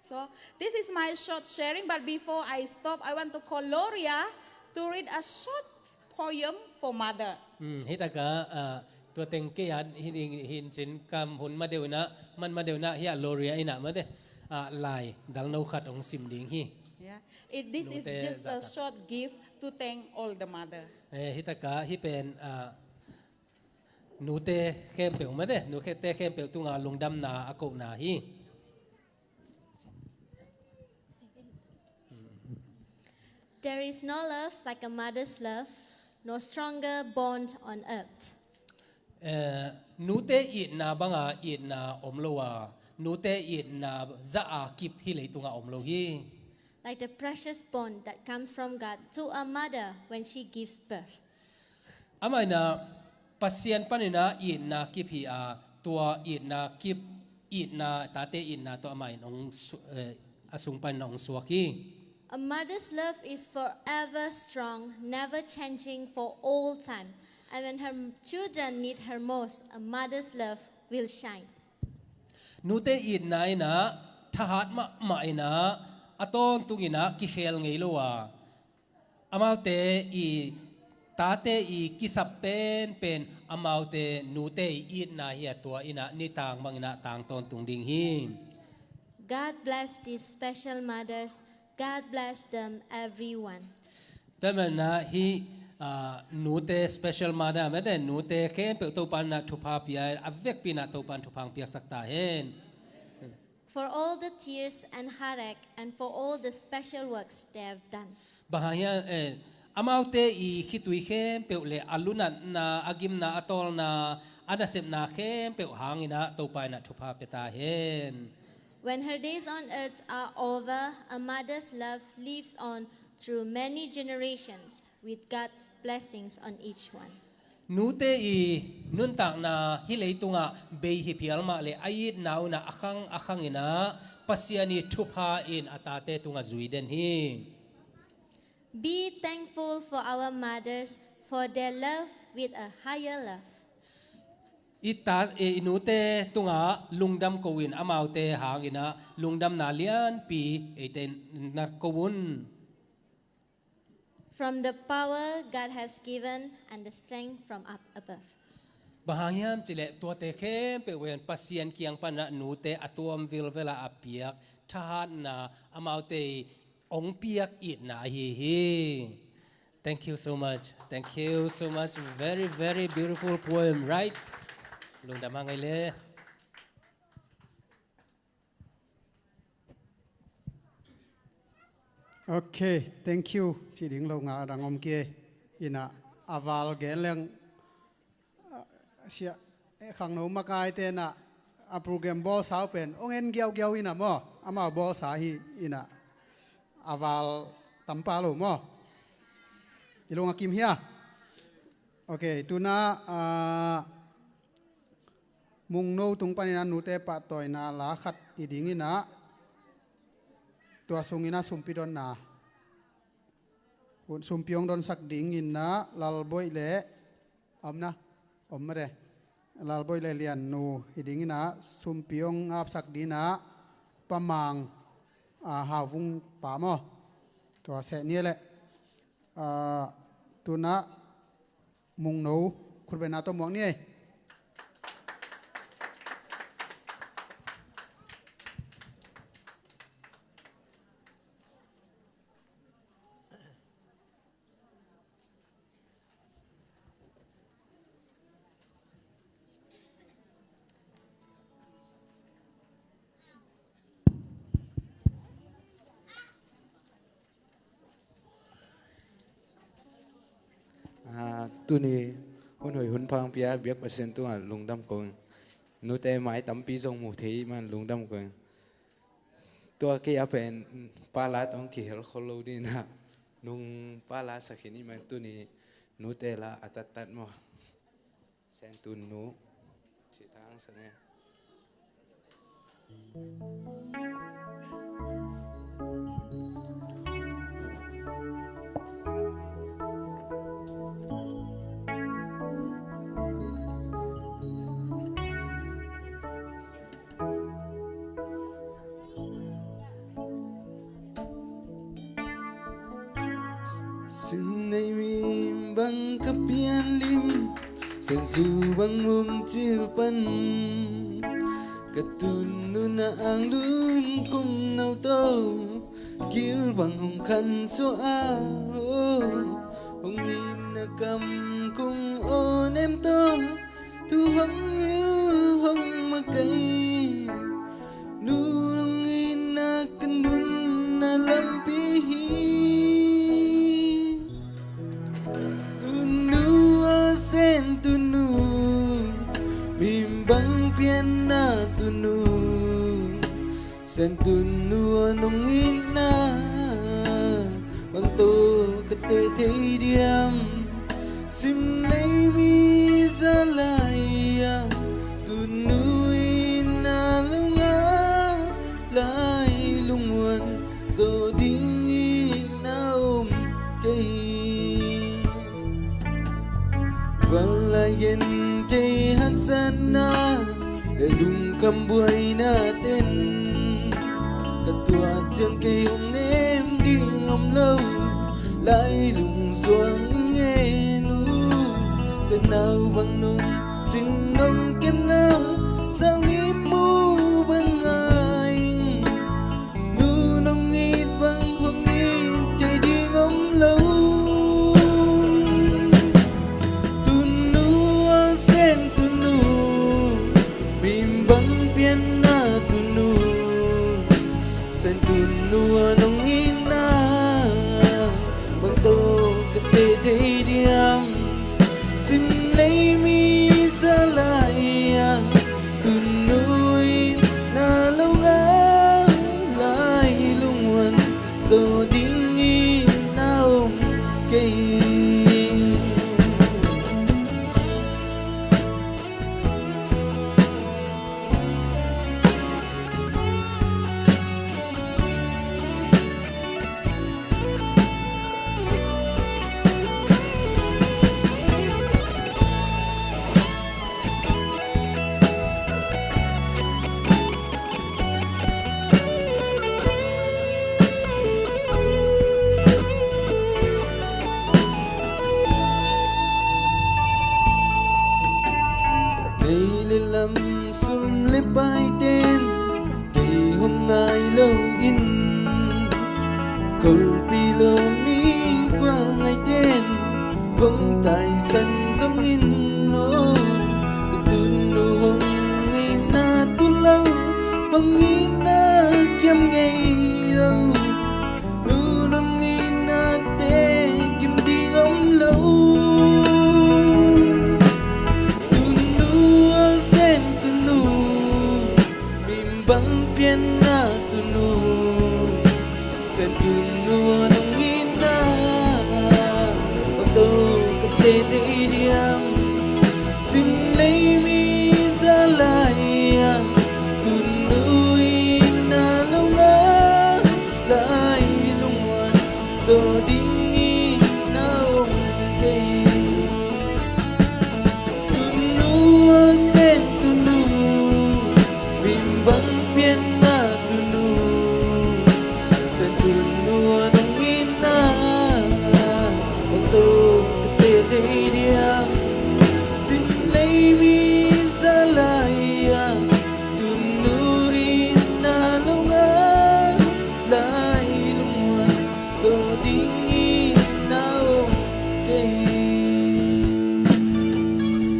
So, this is my short sharing, but before I stop, I want to call Loria to read a short poem for mother. Hmm, hih takah, ah, tua teng kei a hi ding hi in cin, kam hun ma deuh in ah, man ma deuh in ah, hih ah Loria in ah, mate, ah, lai dalno khat hong sim ding hi. Yeah. It, this is just a short gift to thank all the mother. Eh, hih takah, hih pen, ah, nute khempeuh, mate, nute khempeuh tungah lungdamna a kohna hi. There is no love like a mother's love, no stronger bond on earth. Eh, nute itna banga itna om lo a, nute itna zah a kip hih leitungah om lo hi. Like the precious bond that comes from God to a mother when she gives birth. Amah in ah Pasian panin ah itna kip hi a, tua itna kip, itna, tate itna tawh amah in hong su-, eh, a sung panin ah hong suak hi. A mother's love is forever strong, never changing, for all time. And when her children need her most, a mother's love will shine. Nute itna in ah thahat mahmah in ah, a tawntung in ah kikhel ngei lo a, amaute i, tate i kisap penpen, amaute nute i itna hi a, tua in ah nitang bangin ah tang tawntung ding hi. God bless these special mothers. God bless them, everyone. Tua manin ah hih, ah, nute special mother, mate, nute khempeuh Topa'n ah thupha pia, a vekpi in ah Topa'n thupha hong piaksak ta hen. For all the tears and heartache and for all the special works they have done. Bang hang hiam, eh, Amaute i khitui khempeuh le a lunatna, a gimna, a tawlna, a nasepna khempeuh hangin ah Topa in ah thupha pia ta hen. When her days on earth are over, a mother's love lives on through many generations, with God's blessings on each one. Nute i nuntakna hih leitungah bei hi phial mah le a itna un ah a khang a khangin ah Pasian i thupha in a tate tungah zui den hi. Be thankful for our mothers, for their love with a higher love. I ta, i, i nute tungah lungdam ko in, amaute hangin ah lungdamna lianpi eite in nat ko un. From the power God has given and the strength from up above. Bang hang hiam cih leh tuate khempeuh pen Pasian kiang pan ah nute a tuam vilvel a a piak thahatna, amaute i hong piak itna ahi hi. Thank you so much. Thank you so much. Very, very beautiful poem, right? Lungdam hang ei le. Ok, thank you. Ci ding lo nga a dang om kei. Ina a val gen leng, ah, sia, eh, khangno makaite na a program bawlsa uh pen hong en giaugiau ina maw. Amau bawlsa hi ina a val tampa lo maw. I lung a kim hia. Ok, tuna, ah, Mungno tung panin a nute pahtawina la khat i ding ina, tua sung ina sumpi donna, sumpi hong donsak ding ina Lalboih le, om na, om made, Lalboih le Liannu i ding ina sumpi hong apsak ding ina Pa Mang, ah, Hauvung pa maw. Tua seh ni le, ah, tuna Mungno khutbetna tawh muak ni ei. Ah, tuni hun hoih hun pha hong pia biak Pasian tungah lungdam kong. Nute mai tampi zong mu thei man lungdam kong. Tua kei a pen pa la tawh kihel khol lo ding ina, nung pa la sakhin i man tuni nute la a tattat maw. Sentun nu. Cih tang sang e. Sinei mi bang ka pian lim, Sensu bang mum cil pan, ka tun nuna ang lun kum nau to, gil bang hong khan suah a, hong nin na kam kung o nem to, tu hong il hong makai, nu hong in na kan nun na lampi hi. Tunu a sen tunu, mimbang pianna tunu, sen tunu a nong itna, bang to ka te thei diam, sim nei mi za lai a, tunu itna lo nga, lai lungwan zo ding itna om kei. Val lai gen kei haksatna le lungkham buaina ten, ka tuah ciang kei hong nem ding om lo, lai lungzuang ngen uh, senau bang nung cing nong kemna, sang lim mu bang ngai. Nu nong it bang hong it kei ding om lo. Tunu a sen tunu, mimbang pianna tunu, sen tunu a nong itna, bang to ka Lam sum le paiten kei hong ngai lo in, kholpi lo mi kual ngaiten hong taisan zongin, aw, ka tunu hong ngeina tu lo, hong ngeina kiam ngei lo. Nu nong ngeina te kim ding om lo. Tunu aw, Sen tunu, mi bang pianna tunu. Sen tunu aw, nong ngeina aw, to ka teitei diam. Sim lei mi za lai a, tunu i na lo nga, lai lungmuan zo ding i na om kei. Tunu aw, Sen tunu, mi bang pianna tunu. Sen tunu aw, nong ngeina aw, to ka teitei diam. Sim lei mi za lai a, tunu i na lo nga, lai lungmuan zo ding i na om kei.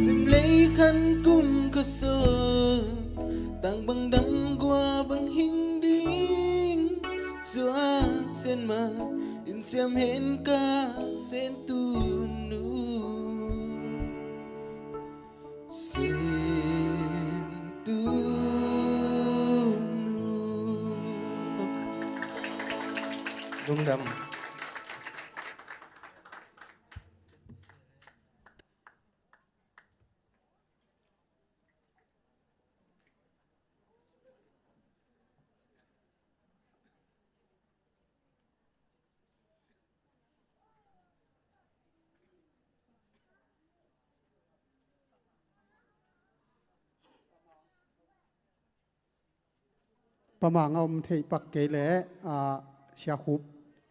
Sim lei khan kum ka sawt, tang bang dang gua bang hing ding. Sua Sen ma in siam hen ka Sen tunu. Sen tunu. Lungdam. Pamang a om theih pak kei leh, ah, Sia Khup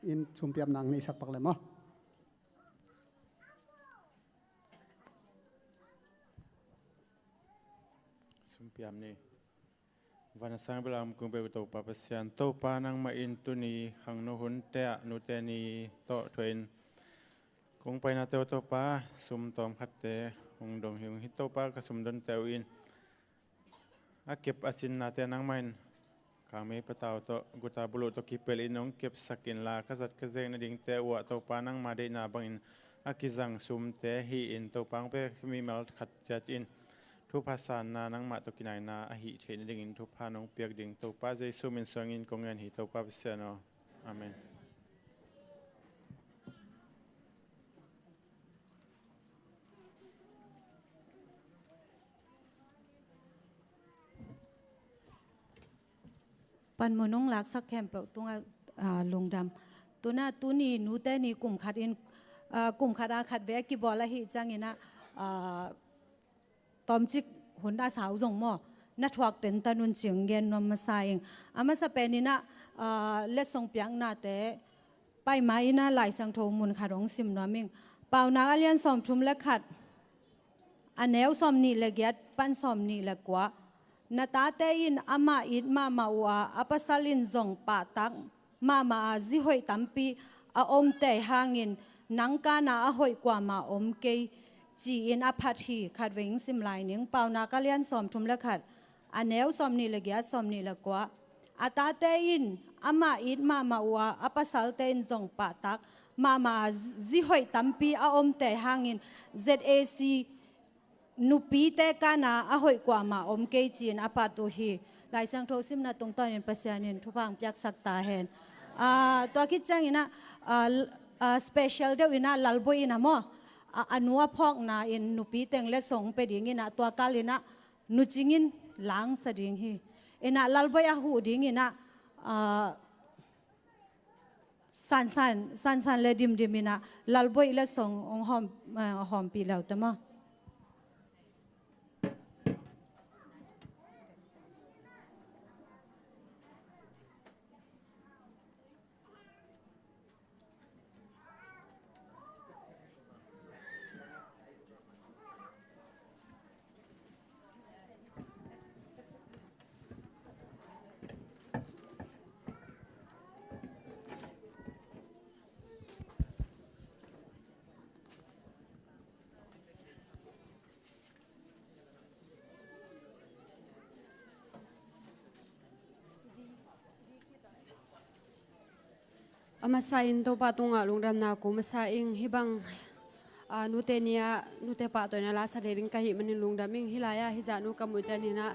in sumpiapna ang neihsak pak leh maw. Sumpiap ni. Van a sang bel a om kong peuh Topa Pasian, Topa nangmah in tuni khangno hunte ah nute ni tawh thuahin kong painate uh Topa, sum tawmkhatte hong dong hi ung hi Topa, ka sumdonte uh in a kep a sinnate nangmah in kangmei patau tawh guta buluh tawh kipelh in hong kepsak inla, ka zat ka zek nadingte uh ah Topa nangma deihna bangin a kizang sumte hi-in Topa hong pia mimal khat ciat in thupha sanna nangmah tawh kinaina ahih theih nadingin thupha nong piak ding Topa Jesu min suangin kong ngen hi Topa Pasian aw. Amen. Panmun hong laksak khempeuh tungah, ah, lungdam. Tuna tuni nute ni kum khat in, ah, kum khat a khat ve a kibawl ahih ciangin ah, ah, tawmcik hun a sau zong maw, na thuak tentan un ci-in gen nuam masa ing. A masa pen in ah, ah, letsong piaknate pai ma in ah Lai Siangtho mun khat hong sim nuam ing. Paunak a lian sawmthum le khat, a neu sawmnih le giat pan sawmnih le kua. Na tate in amah it mahmah uh a, a pasal in zong pahtak mahmah a, zi hoih tampi a om tei hangin nang kana a hoih kuamah om kei, ci-in a phat hi. Khatvei ing sim lai ning. Paunak a lian sawmthum le khat, a neu sawmnih le giat, sawmnih le kua. A tate in amah it mahmah uh a, a pasalte in zong pahtak mahmah a, zi hoih tampi a om tei hangin Z A C nupite kana a hoih kuamah om kei, ci-in a phat uh hi. Lai Siangtho simna tungtawnin Pasian in thupha hong piaksak ta hen. Ah, tua khit ciangin ah, ah, l-, ah, special deuh in ah Lalboi in ah maw, ah, a nu a phawkna in nupi teng letsong pia ding in ah, tua kal in ah Nu Cing in langsa ding hi. In ah Lalboi a huh ding in ah, ah, sansan, sansan le dimdim in ah Lalboi letsong hong hawm, eh, hawmpih le uh ta maw. A masa in Topa tungah lungdamna ko masa ing. Hih bang, ah, nute ni-ah nute pahtawi na la sa thei ding ka hih manin lungdam ing. Hih lai-ah hih zah nu ka muh ciangin ah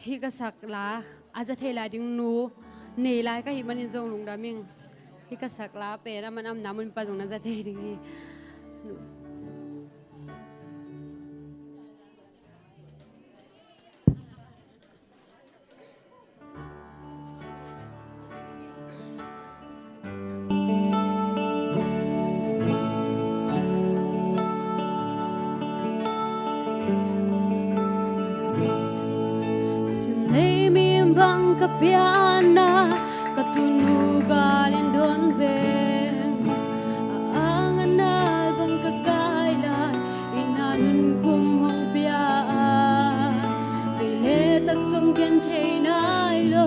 hih ka sak la a za thei lai ding nu nei lai ka hih manin zong lungdam ing. Hih ka sak la pen a man a omna mun pan zong na za thei ding hi. Sim lei mi bang ka pianna, ka tunu gal in don veng. A ang a nal bang ka kai lai, inn ah nunkum hong pia a, vei le tak zong gen thei nai lo,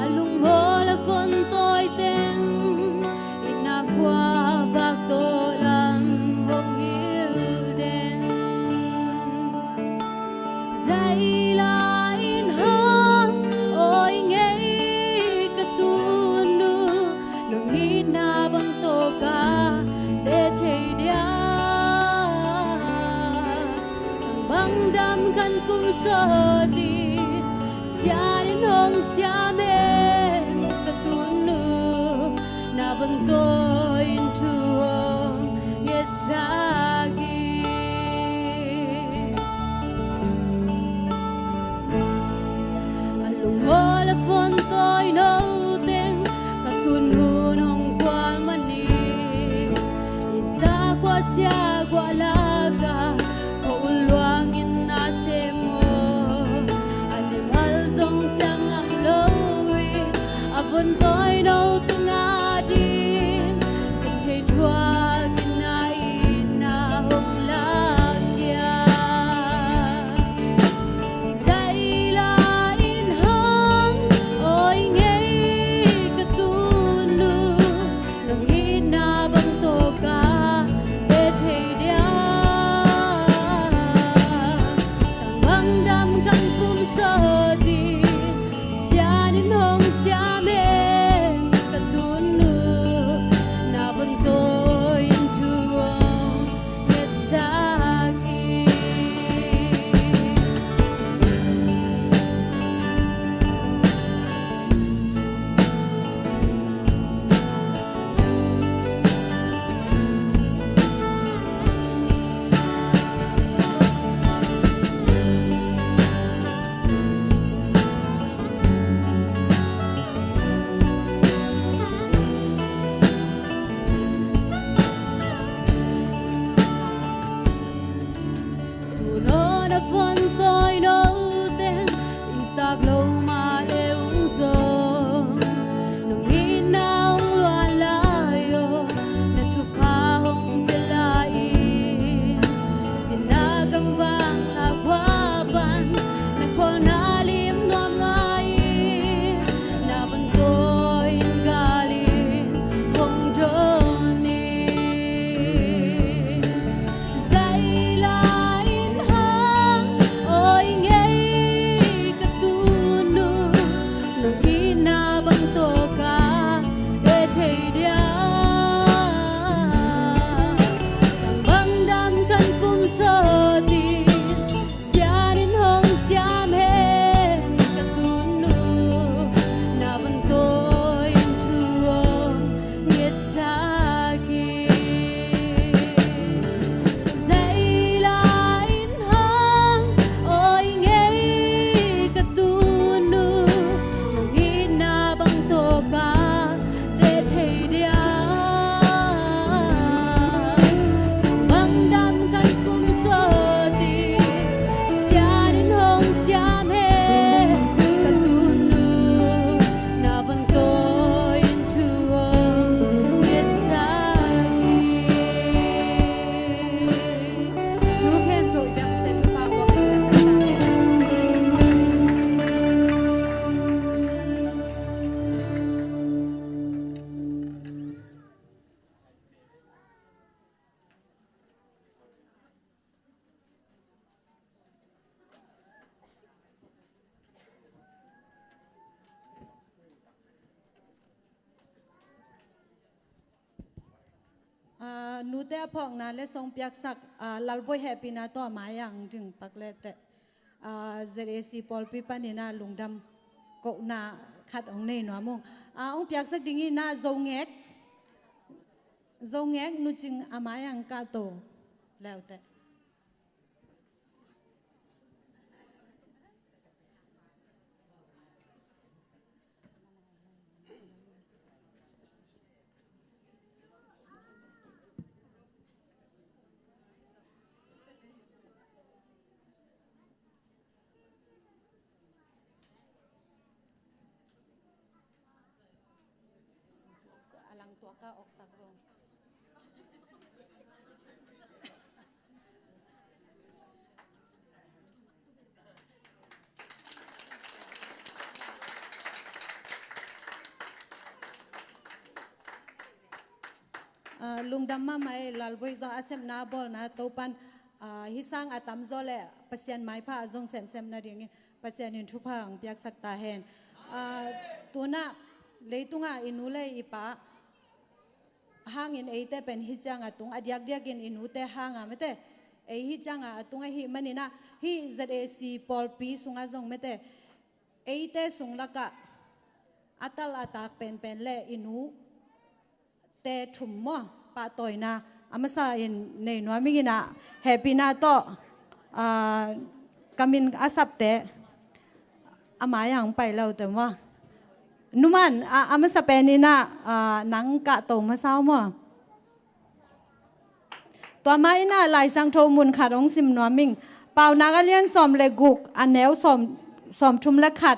a lungmawl a von tawi teng, inn ah khua vak tawh lam hong hilh den. Zaila in hong awi ngei ka tunu, nong itna bang tawh ka teh thei dia. Bang dam khan kum sawt ding, sian in hong siam hen ka tunu, na bang tawi in thu hong ngetsak hi. A lungmawl a von tawi no teng, ka tunu nong kual man hi. I sa khua sia khua lak ah, khua ul luang in na sem maw. A lim al zong ciang ngam lo hi, a von tawi no teng a ding, ken thei thuak in na itna hong lak khia. Zaila in hong awi ngei ka tunu, nong itna bang tawh ka teh thei dia. Tang bang dam khan kum sawt ding, sian in hong siam hen ka tunu, na bang tawi in thu hong ngetsak hi. Tulon a von tawi no teng, i tak lo mah le ung zong, nong itna hong luan lai aw, na thupha hong pia lai in. Sinna gamvang la khua pan, na khualna lim nuam lai in, na bang tawi in gal in hong dawn in. Zaila in hong Te a phawkna letsong piaksak, ah, Lalboi hehpihna tawh a mai-ah hong ding pak leh teh. Ah, Z A C pawlpi panin ah lungdam kohna khat hong nei nuam ung. Ah, hong piaksak ding in ah Zo Ngek, Zo Ngek Nu Cing a mai-ah hong kahto leu teh. A lang tuak a awksak lo. Ah, lungdam mahmah ei, Lalboi zong a sepna a bawlna Topan, ah, hih sang a tamzaw leh Pasian maipha a zong semsem nadingin Pasian in thupha hong piaksak ta hen. Ah, tunah leitungah i nu leh i pa hangin eite pen hih ciangah tung, a diakdiakin i nute hangah mate, ei hih ciangah a tung ahih maninah hih Z A C pawlpi sungah zong mate, eite sung lakah a tal a tak penpen leh i nute thum maw, pahtawina a masa in nei nuam ing inah, hehpihna tawh, ah, ka min a sapte a mai-ah hong pai lo te maw. Numan, a, a masa pen inah, ah, nang kahto masa uh maw. Tua ma inah Lai Siangtho mun khat hong sim nuam ing. Paunak a lian sawm le guk a neu sawm, sawm thum le khat.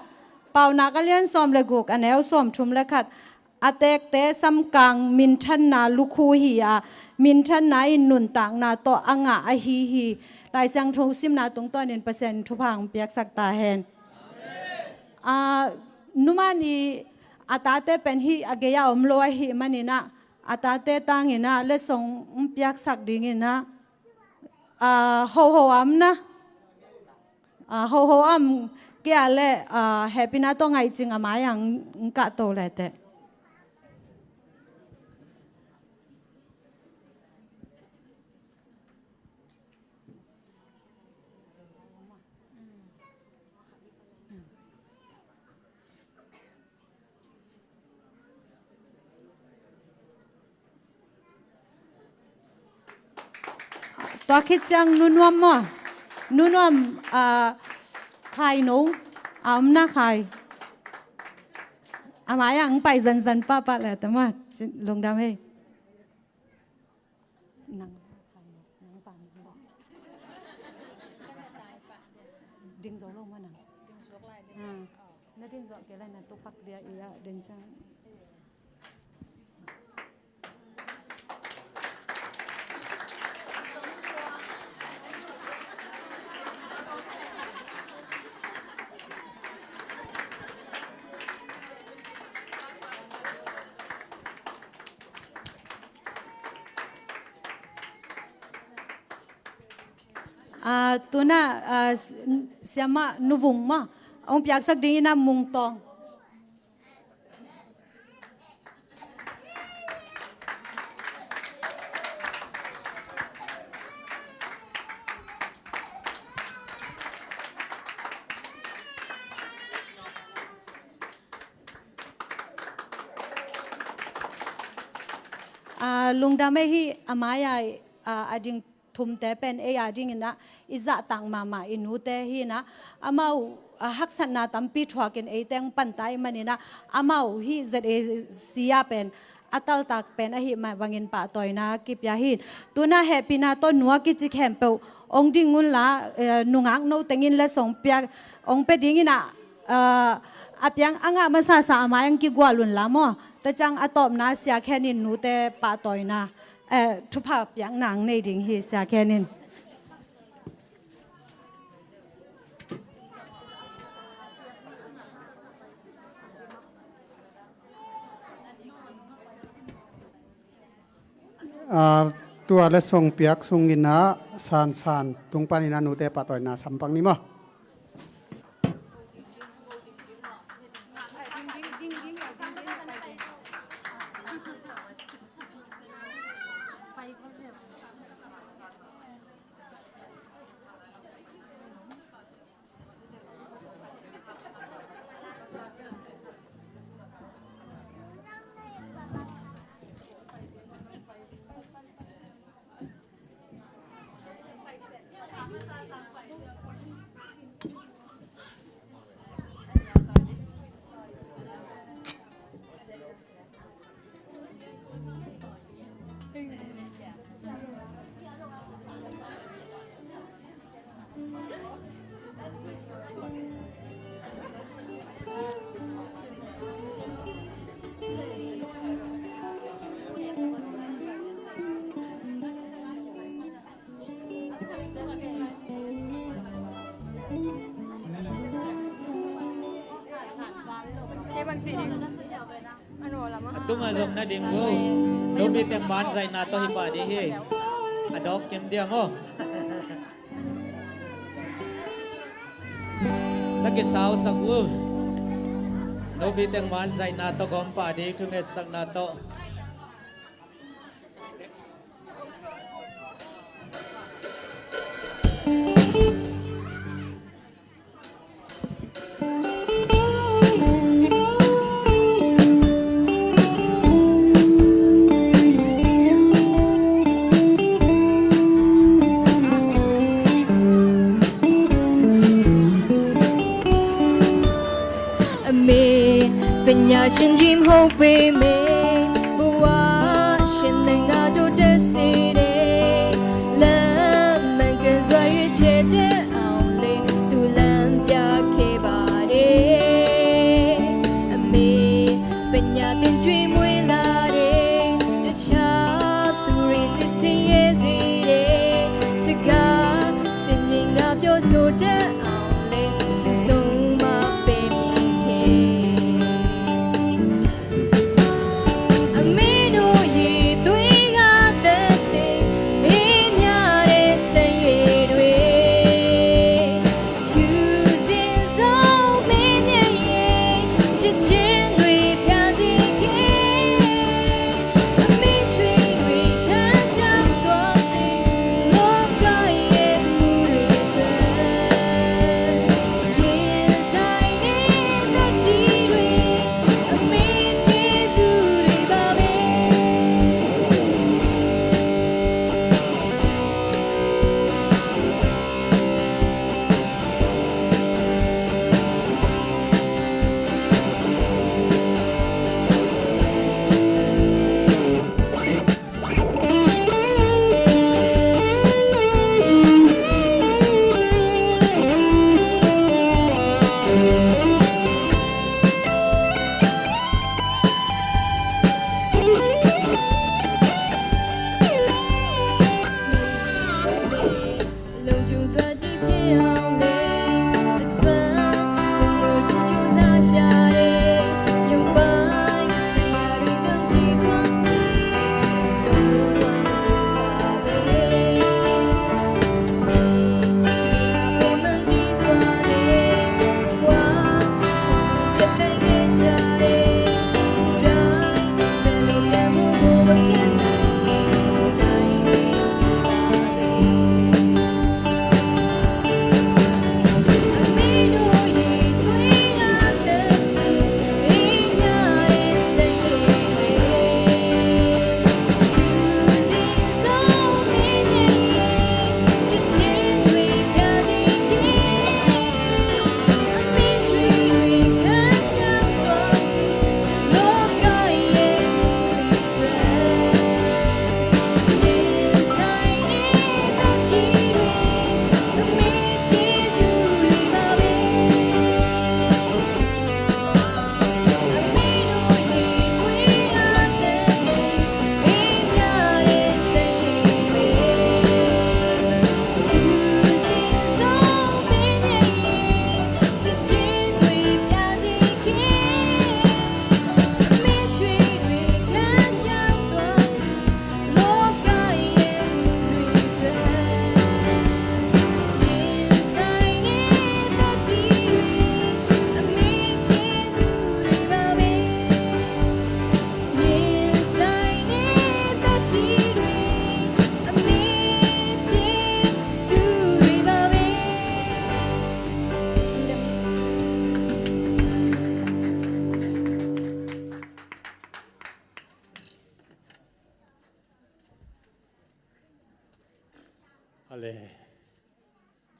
Paunak a lian sawm le guk a neu sawm thum le khat. A teekte samkang minthanna lukhu hi a, minthanna in nuntakna tawh a ngah ahi hi. Lai Siangtho simna tungtawnin Pasian in thupha hong piaksak ta hen. Ah, numan i a tate pen hih a gei-ah om lo ahih maninah, a tate tanginah letsong hong piaksak dinginah, ah, hoho a om na, ah, hoho a om kei a leh, ah, hehpihna tawh ngaihcing a mai-ah hong kahto leh teh. Tua khit ciang Nu Nuam maw? Nu Nuam, ah, Khai no a om na Khai. A mai-ah hong pai zanzan pahpah leh teh maw, lungdam ei. Nang, nang pa nang ba. Ding zo lo maw nang? Ah, na ding zo kei leh na tu pak dia ia den ciang. Ah, tunah, ah, s-, siamah Nu Vung maw, hong piaksak dingin a Mung Tawng. Ah, lungdam ei, hih a mai-ah, ah, a ding thumte pen ei a dinginah i zahtak mahmah i nute hinah, amau, ah, haksatna tampi thuakin eite hong panta ahih maninah, amau hih Z A C ah pen a taltak pen ahih mah bangin pahtawina kipia hi. Tunah hehpihna tawh nu a kici khempeuh hong ding unla, eh, nungak no tengin letsong piak hong pia dinginah, ah, a piang a ngah masasa a mai-ah hong kigual unla maw. Tua ciang a tawpna Sia Khen in nute pahtawina, eh, thupha piakna hong nei ding hi Sia Khen in. Ah, tua letsong piak sunginah San San tung paninah nute pahtawina sam pak ni maw. A tungah zom na ding uh. Nobi teng man zaihna tawh hi pah ding hi. A dawk kim dia maw? Na kisausak uh. Nobi teng man zaihna tawh gawm pah ding, thungetsakna tawh. Amen. ပညာရှင်ကြီးမဟုတ်ပေမဲ့ ဘဝရှင်သင်ကတိုးတက်စေတယ်။ လမ်းမှန်ကန်စွာရွေးချယ်တတ်အောင်လေ သူလမ်းပြခဲ့ပါတယ်။ အမေ ပညာသင်ကျွေးမွေးလာတယ်။ တခြားသူတွေစစ်ဆင်ရဲစေတယ်။ စကားဆင်ခြင်ကပြောဆိုတတ်အောင်လေ စုံစုံမပဲ့မြင်ခဲ့။ အမေတို့ရေသွေးကသက်သေ အေးမြတဲ့ဆန်ရည်တွေ ဖြူစင်ဆုံးမင်းရဲ့ရေ ချစ်ခြင်းတွေပြစေခဲ့။ အမေချွေးတွေခန်းချောင်းသွားစေ လောကရဲ့မူတွေအတွက်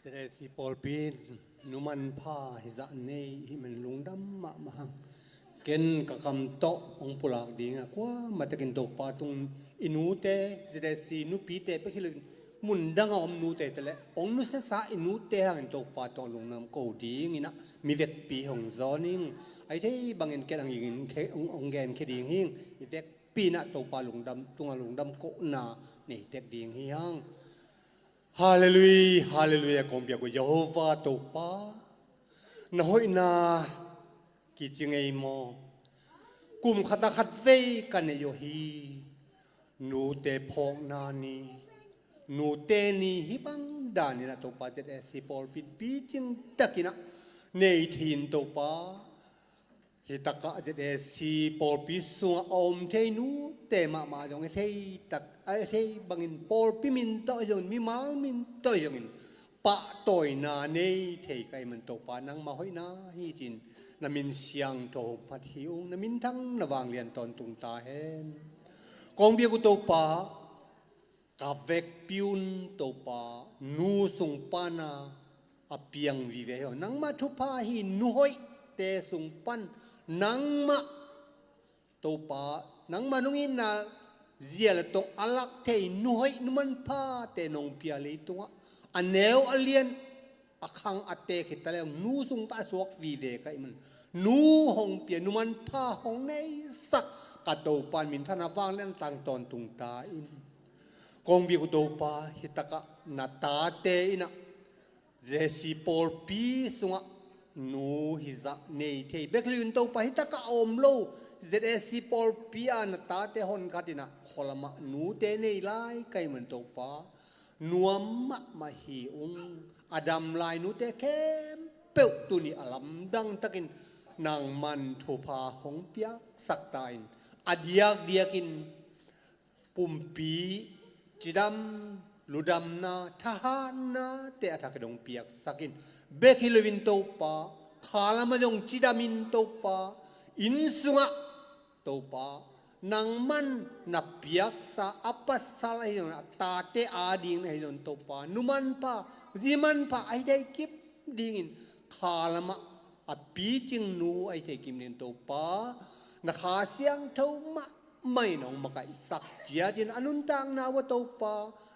ZAC pawlpi in nu manpha hizah nei hih man lungdam mahmah hang. Ken ka kam tawh hong pulak ding a, kuamah takin Topa tung i nute, ZAC nupite bek hi loin, mundang a om nute te le hong nusiasa i nute hangin Topa tawh lungdam ko dingin ah, mi vekpi hong zawn ing. Ahi thei bangin ken a ngingin khe, hong, hong genkhia ding hi ing. I vekpi in ah Topa lungdam, tungah lungdam kohna nei tek ding hi hang. Halleluiah, halleluiah, kong biak uh Jehovah Topa, na hoihna kici ngei maw? Kum khat a khat vei ka neih uh hi. Nute phawkna ni, nute ni hih bang danin ah Topa ZAC pawlpi picing takin ah nei thei in Topa. Hih takah ZAC pawlpi sungah a om thei nute mahmah zong a thei tak, a thei bangin pawlpi min tawh zongin, mimal min tawh zongin pahtawina nei thei ka hih man Topa, nangmah hoihna hi cin na min siangtho hong phat hi ung, na minthang na vanglian tawntung ta hen. Kong biak uh Topa, ka vekpi un Topa, nu sung pana a piang vive hi aw. Nangmah thupha hi, nu hoihte sung pan nangmah Topa, nangmah nong itna zia le tawh a lak thei nu hoih nu manphate nong pia, leitungah a neu a lian a khang a teek hi ta leng, nu sung pan a suak vive ka hih man, nu hong pia, nu manpha hong neisak ka Topa in minthang na vanglian tang tawntung ta in. Kong biak uh Topa, hih takah na tate in ah ZAC pawlpi sungah nu hizah nei thei bek hi loin Topa, hih takah a om lo ZAC pawlpi a na tate honkhat in ah khualamah nute nei lai ka hih man Topa, nuam mahmah hi ung. A dam lai nute khempeuh tuni a lamdang takin nangman thupha hong piaksak ta in, a diakdiakin pumpi cidam, ludamna, thahatnate a thakin hong piaksak in. Bek hi loin Topa, khalam ah zong cidamin Topa, inn sungah Topa, nangman na piaksa a pasal ahi zongin, a tate ading ahi zongin Topa, nu manpha, zi manpha ahi thei kim dingin, khalam ah a picing nu ahi thei kim dingin Topa, na Kha Siangtho mahmah in hong makaihsak ciatin a nuntakna uah Topa,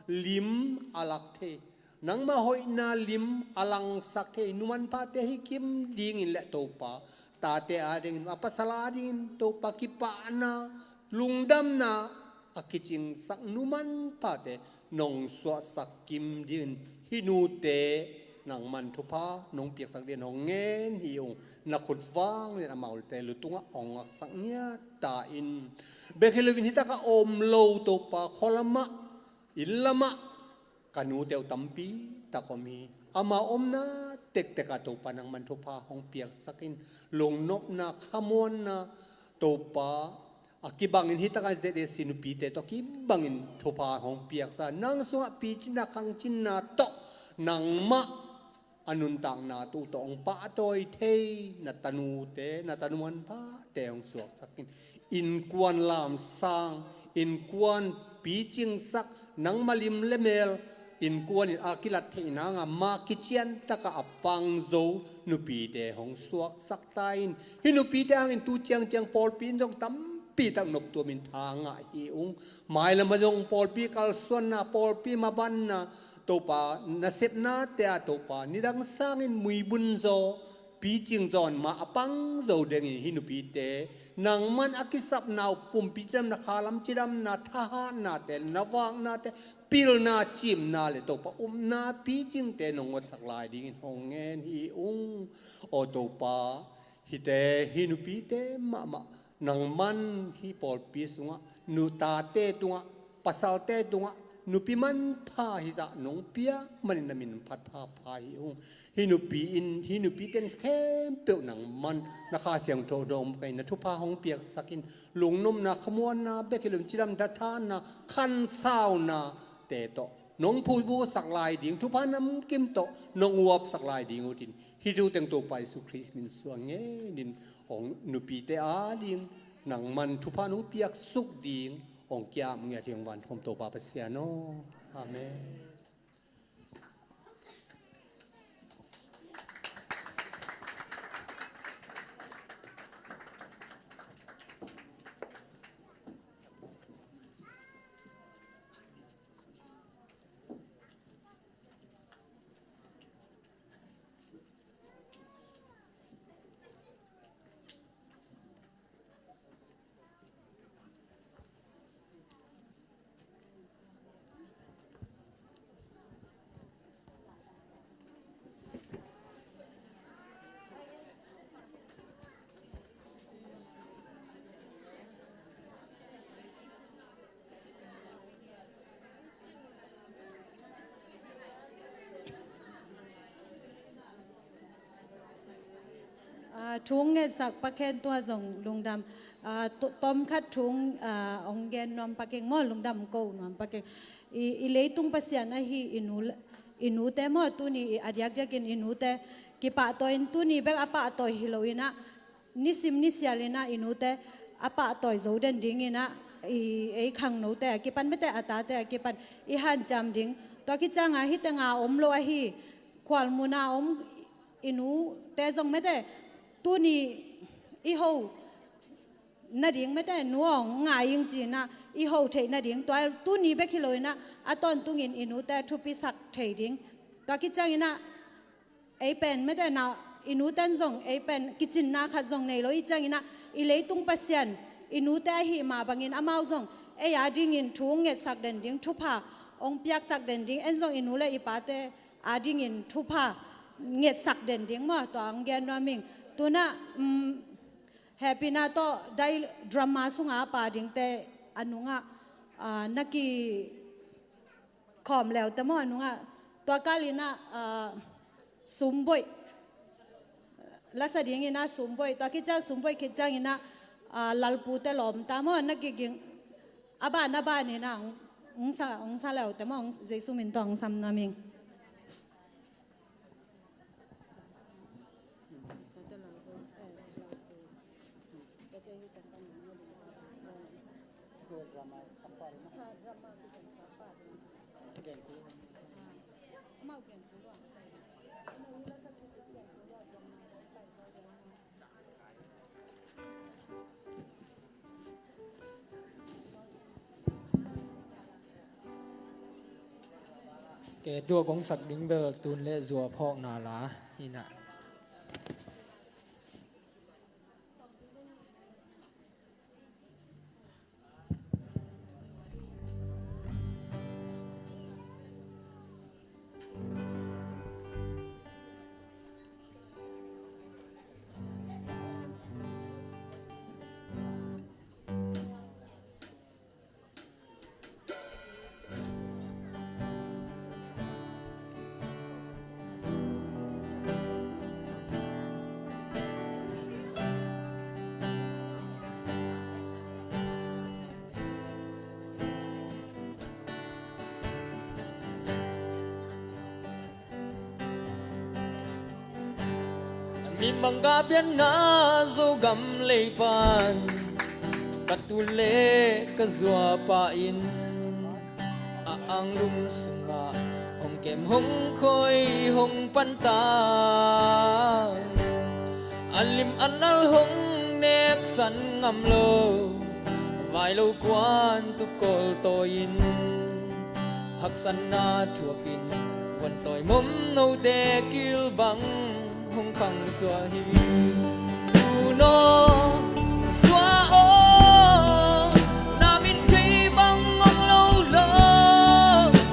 lim a lak thei, nangmah hoihna lim a langsak thei nu manphate hi kim dingin le Topa, tate adingin, a pasal adingin Topa, kipahna, lungdamna a kicingsak nu manphate nong suahsak kim dingin hih nute nangman thupha nong piaksak dingin hong ngen hi ung. Na khut vanglian amaute lutungah hong ngaksak ngiat ta in. Bek hi loin hih takah a om lo Topa, khualamah, inn lamah ka nute uh tampi tak om hi. Amau omna tektek ah Topa, nangman thupha hong piaksak in, lungnopna, khamuanna, Topa, a kibangin hih takah ZAC nupite tawh kibangin thupha hong piaksa, nang sungah picinna, khangcinna tawh nangmah a nuntakna tu tawh hong pahtawi thei na tanute, na tanu manphate hong suaksak in. Innkuan lamsang, innkuan picingsak, nangmah lim le mel, innkuan in a kilat theih nanga ma kician takah a pang zo nupite hong suaksak ta in. Hih nupite hangin tu ciangciang pawlpi in zong tampi tak noptuamin tha ngah hi ung. Mailam ah zong pawlpi kalsuanna, pawlpi mabanna, Topa, nasepnate ah Topa, nidang sangin muibun zaw, picing zaw in ma a pang zo dingin hih nupite nangman a kisapna uh, pumpi cidamna, khalam cidamna, thahatnate, na vaknate, pilna, cimna le Topa, upna, picingte nong ngotsak lai dingin hong ngen hi ung. Aw Topa, hihte, hih nupite mahmah nangman hih pawlpi sungah, nu tate tungah, pasalte tungah nupi manpha hizah nong piak manin na min phat phapha hi ung. Hih nupi in, hih nupite in khempeuh nangman na Kha Siangtho dawng ka in, na thupha hong piaksak in, lungnopna, khamuanna, bek hi loin cidam, thahatna, khansaunate tawh nong phubusak lai ding, thupha namkim tawh nong uapsak lai ding uh tin, hih thu teng Topa Jesu Khrist min suang ngenin, hong nupite ading nangman thupha nong piaksuk ding hong kiam ngiat hi ung, vanthawm Topa Pasian aw. Amen. Thu hong ngetsak Pa Khen tua zong lungdam. Ah, to-, tom khat thu hong, ah, hong gen nuam Pa Keng maw, lungdam ko nuam Pa Keng. I, i leitung Pasian ahi i nu le, i nute maw, tuni i a diakdiakin i nute kipahtawi in, tuni bek a pahtawi hi lo in ah, nisim nisial in ah i nute a pahtawi zo den ding in ah, i ei khangnote a kipan, mete a tate a kipan i hanciam ding. Tua kiciang a hih teng a om lo ahi, khualmun a om i nute zong mete tuni i ho nading, mete nu aw ngai ing ci in ah i ho theih nading, tua tuni bek hi lo in ah a tawntungin i nute thupisak thei ding. Tua kiciang in ah ei pen mete na, i nuten zong ei pen kicinna khat zong nei lo i ciang in ah, i leitung Pasian i nute ahih mah bangin amau zong ei a dingin thu hong ngetsak den ding, thupha hong piaksak den ding, en zong i nu le i pate a dingin thupha ngetsak den ding maw, tua hong gen nuam ing. Tu in ah, um, hehpihna tawh dai drama sunga a pa dingte a nungah, ah, na kikhawm leute maw, a nungah tua kal in ah, ah, sumboih lasa ding in ah sumboih, tua kiciang sumboih khit ciang in ah, ah, lalpute lawmta maw, na kiging a ban a ban in ah hong, hong sa, hong sa leute maw, hong, Jesu min tawh hong sam nuam ing. Ke tua kong sak ding bel tun le zua phawkna la hi na. Mimang ka pianna Zogam lei pan ka tu le ka zua pa in a anglum sungah hong kem hong khoi hong panta. A lim a nal hong neksan ngam lo vai lo kuan tu kol tawi in haksanna thuapin huan tawi mom note kilbang hong khang suah hi. Tunaw zua aw, na min thei bang ngong lo lo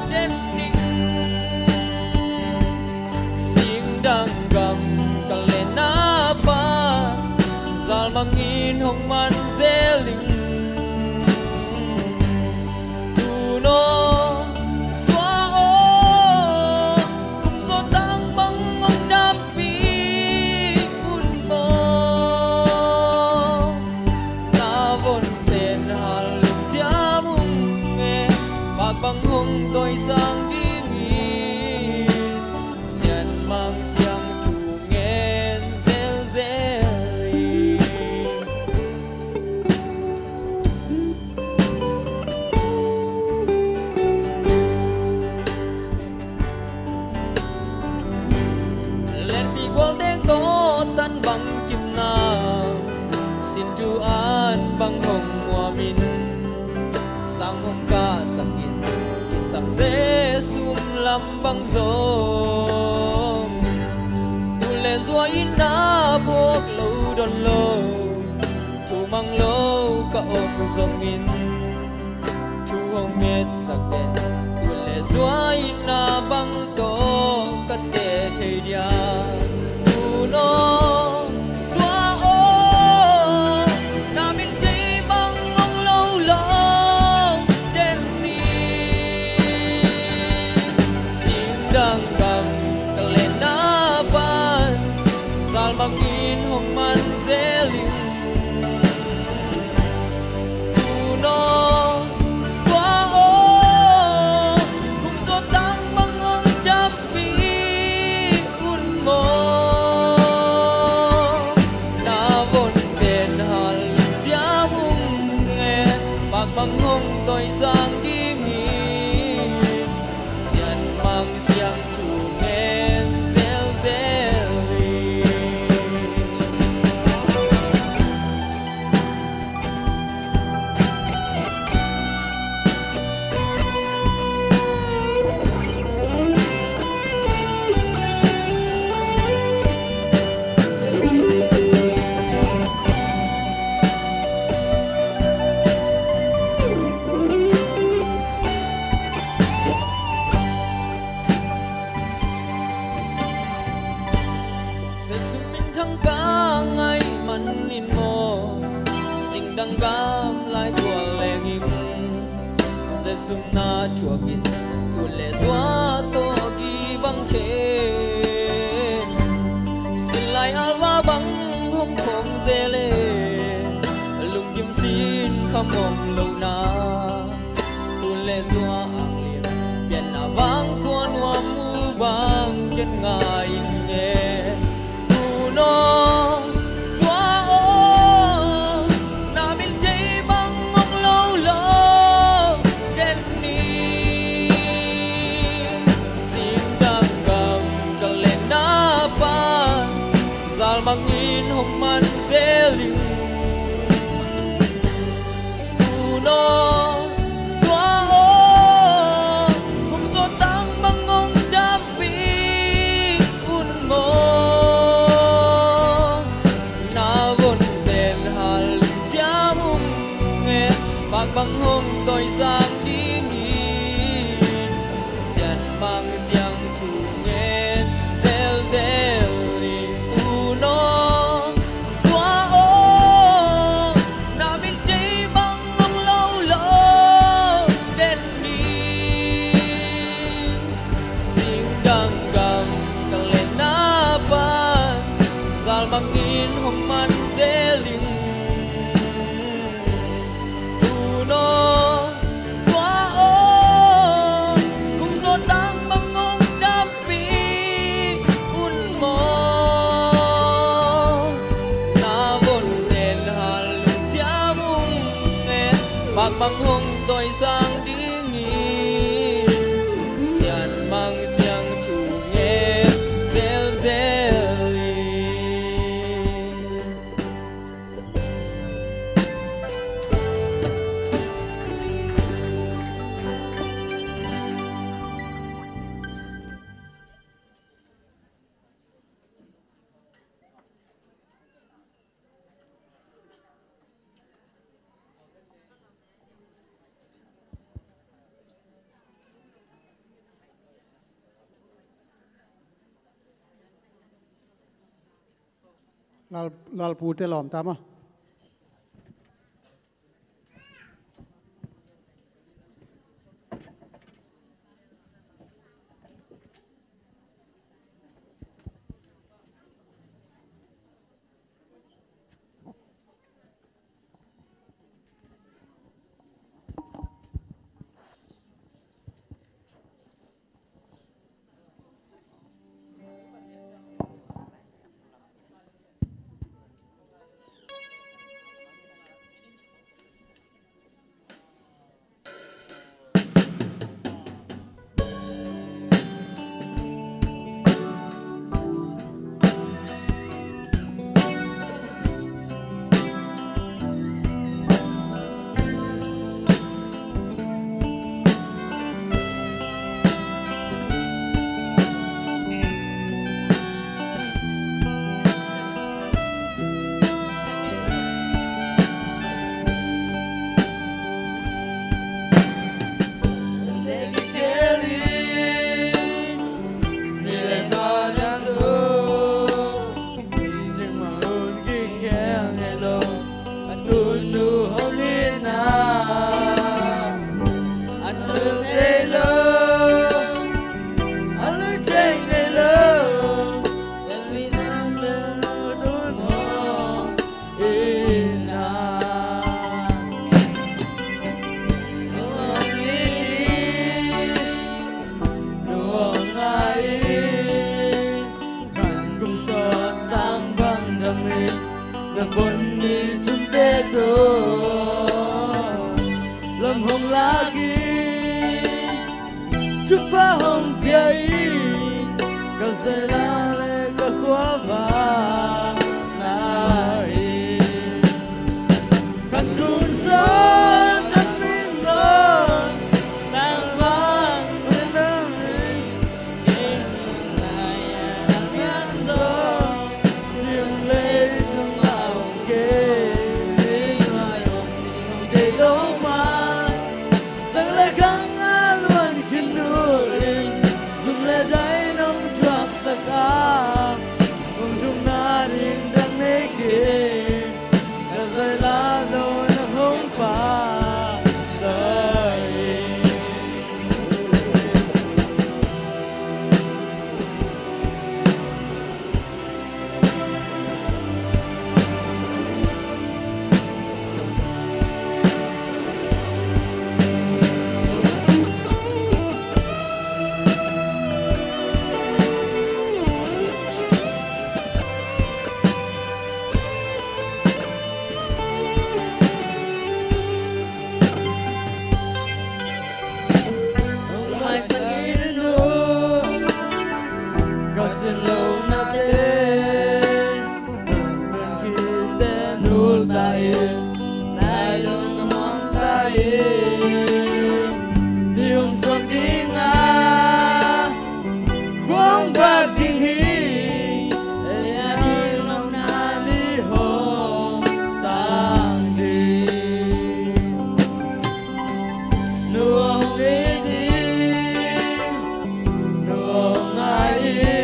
den ning. Singdang gam ka le na pa zalmangin hong man zel ning. Tunaw zua aw, kum zaw tang bang hong dampi un maw. Na von ten hal lim ciam ung e, bak bang hong tawisang ding in sianmang siangthu ngen zelzel hi. Lenpi gualte tawh tan bang kimna, sin tu an bang hong muamin, sang hong kahsakin kisam ze sum lam bang zong, tu le zua in na buak lo don lo, thu mang lo ka om zongin, thu hong metsak den, tu le zua in na bang tawh ka te thei dia. Tunaw zua aw, na min thei bang ngong lo lo den ni. Singdang gam ka le na pan zalmangin hong man Gam lai tual leng in, zet zumna thuak in, tu le zua tawh gibang khen. Silai alva bang hong khawng zel e, lungkim sin kham om lo na. Tu le zua ang lim, pianna vang khua nuam mu bang ken ngai nge. Tuno zua aw, na min thei bang ngong lo lo den ni. Singdang gam ka lenna pan, zal mangin hong man zel in. Tuno zua aw, kum zaw tang bang hong dampih un maw. Na von ten hal ciam ung e, pak bang hong toisang dingin. Sian mang siang thu ngen zelzel in, tuno zua aw, na min thei bang ngong lo lo den ni. Singdang gam ka lenna pan, zal mangin hong man zel in. Tuno zua aw, kum zaw tang bang hong dampih un maw. Na von ten hal ciam ung e, pak bang hong toisang dingin. Sian mang siang thu ngen zelzel in. Lal, lalpute lawm ta maw. Lam hong lak in thupha hong pia in, ka zela le ka khuavak na in. Khan kum zong na min zong, nang vang na min. Sin lo nate, nang kitte nul ta in, nai lo na mong ta in, ni hong suak ding a, khuang vak ding hi, ei a ding nong na ni hong tang ding. Nu hong ni ding, nu hong ngai in,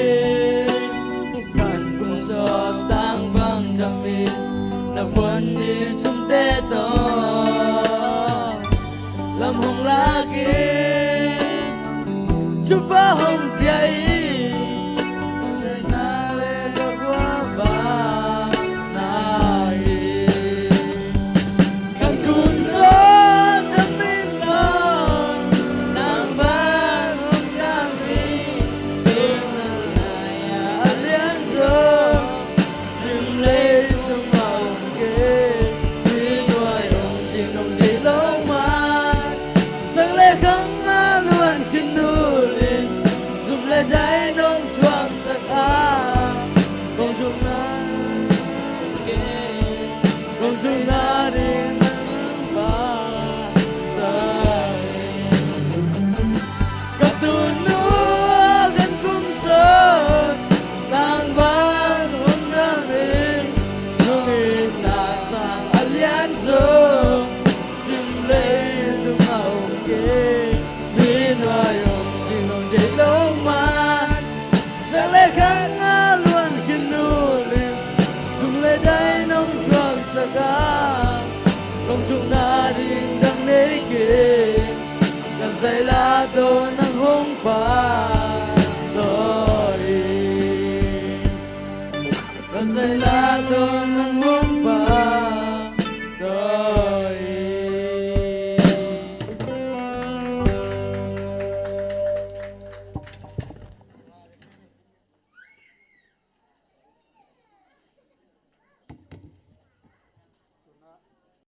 kan kum sawt tang bang dam in, na phuan ni thumte tawh lam hong lak in, thupha hong pia in, na le lo kua ba na hi. Kan kum sawt tang bang sawt, nang bang hong dam in, a lian zaw, sim lei tung a om kei, mi nuai hong kin hong deih lo man, sang le khang a luan khin nul in, zum le dai nong thuak sak a, kong zumna kong zumna ding nang pa ta in. Ka tunu kan kum sawt tang bang hong dam in, nong itna sang a lian zaw, sim lei tung a om kei, mi nuai hong kin hong deih lo man, sang le khang a luan khin nul in, zum le dai nong thuak sak a, kong zumna ding dang nei kei, ka zai la tawh nang hong pa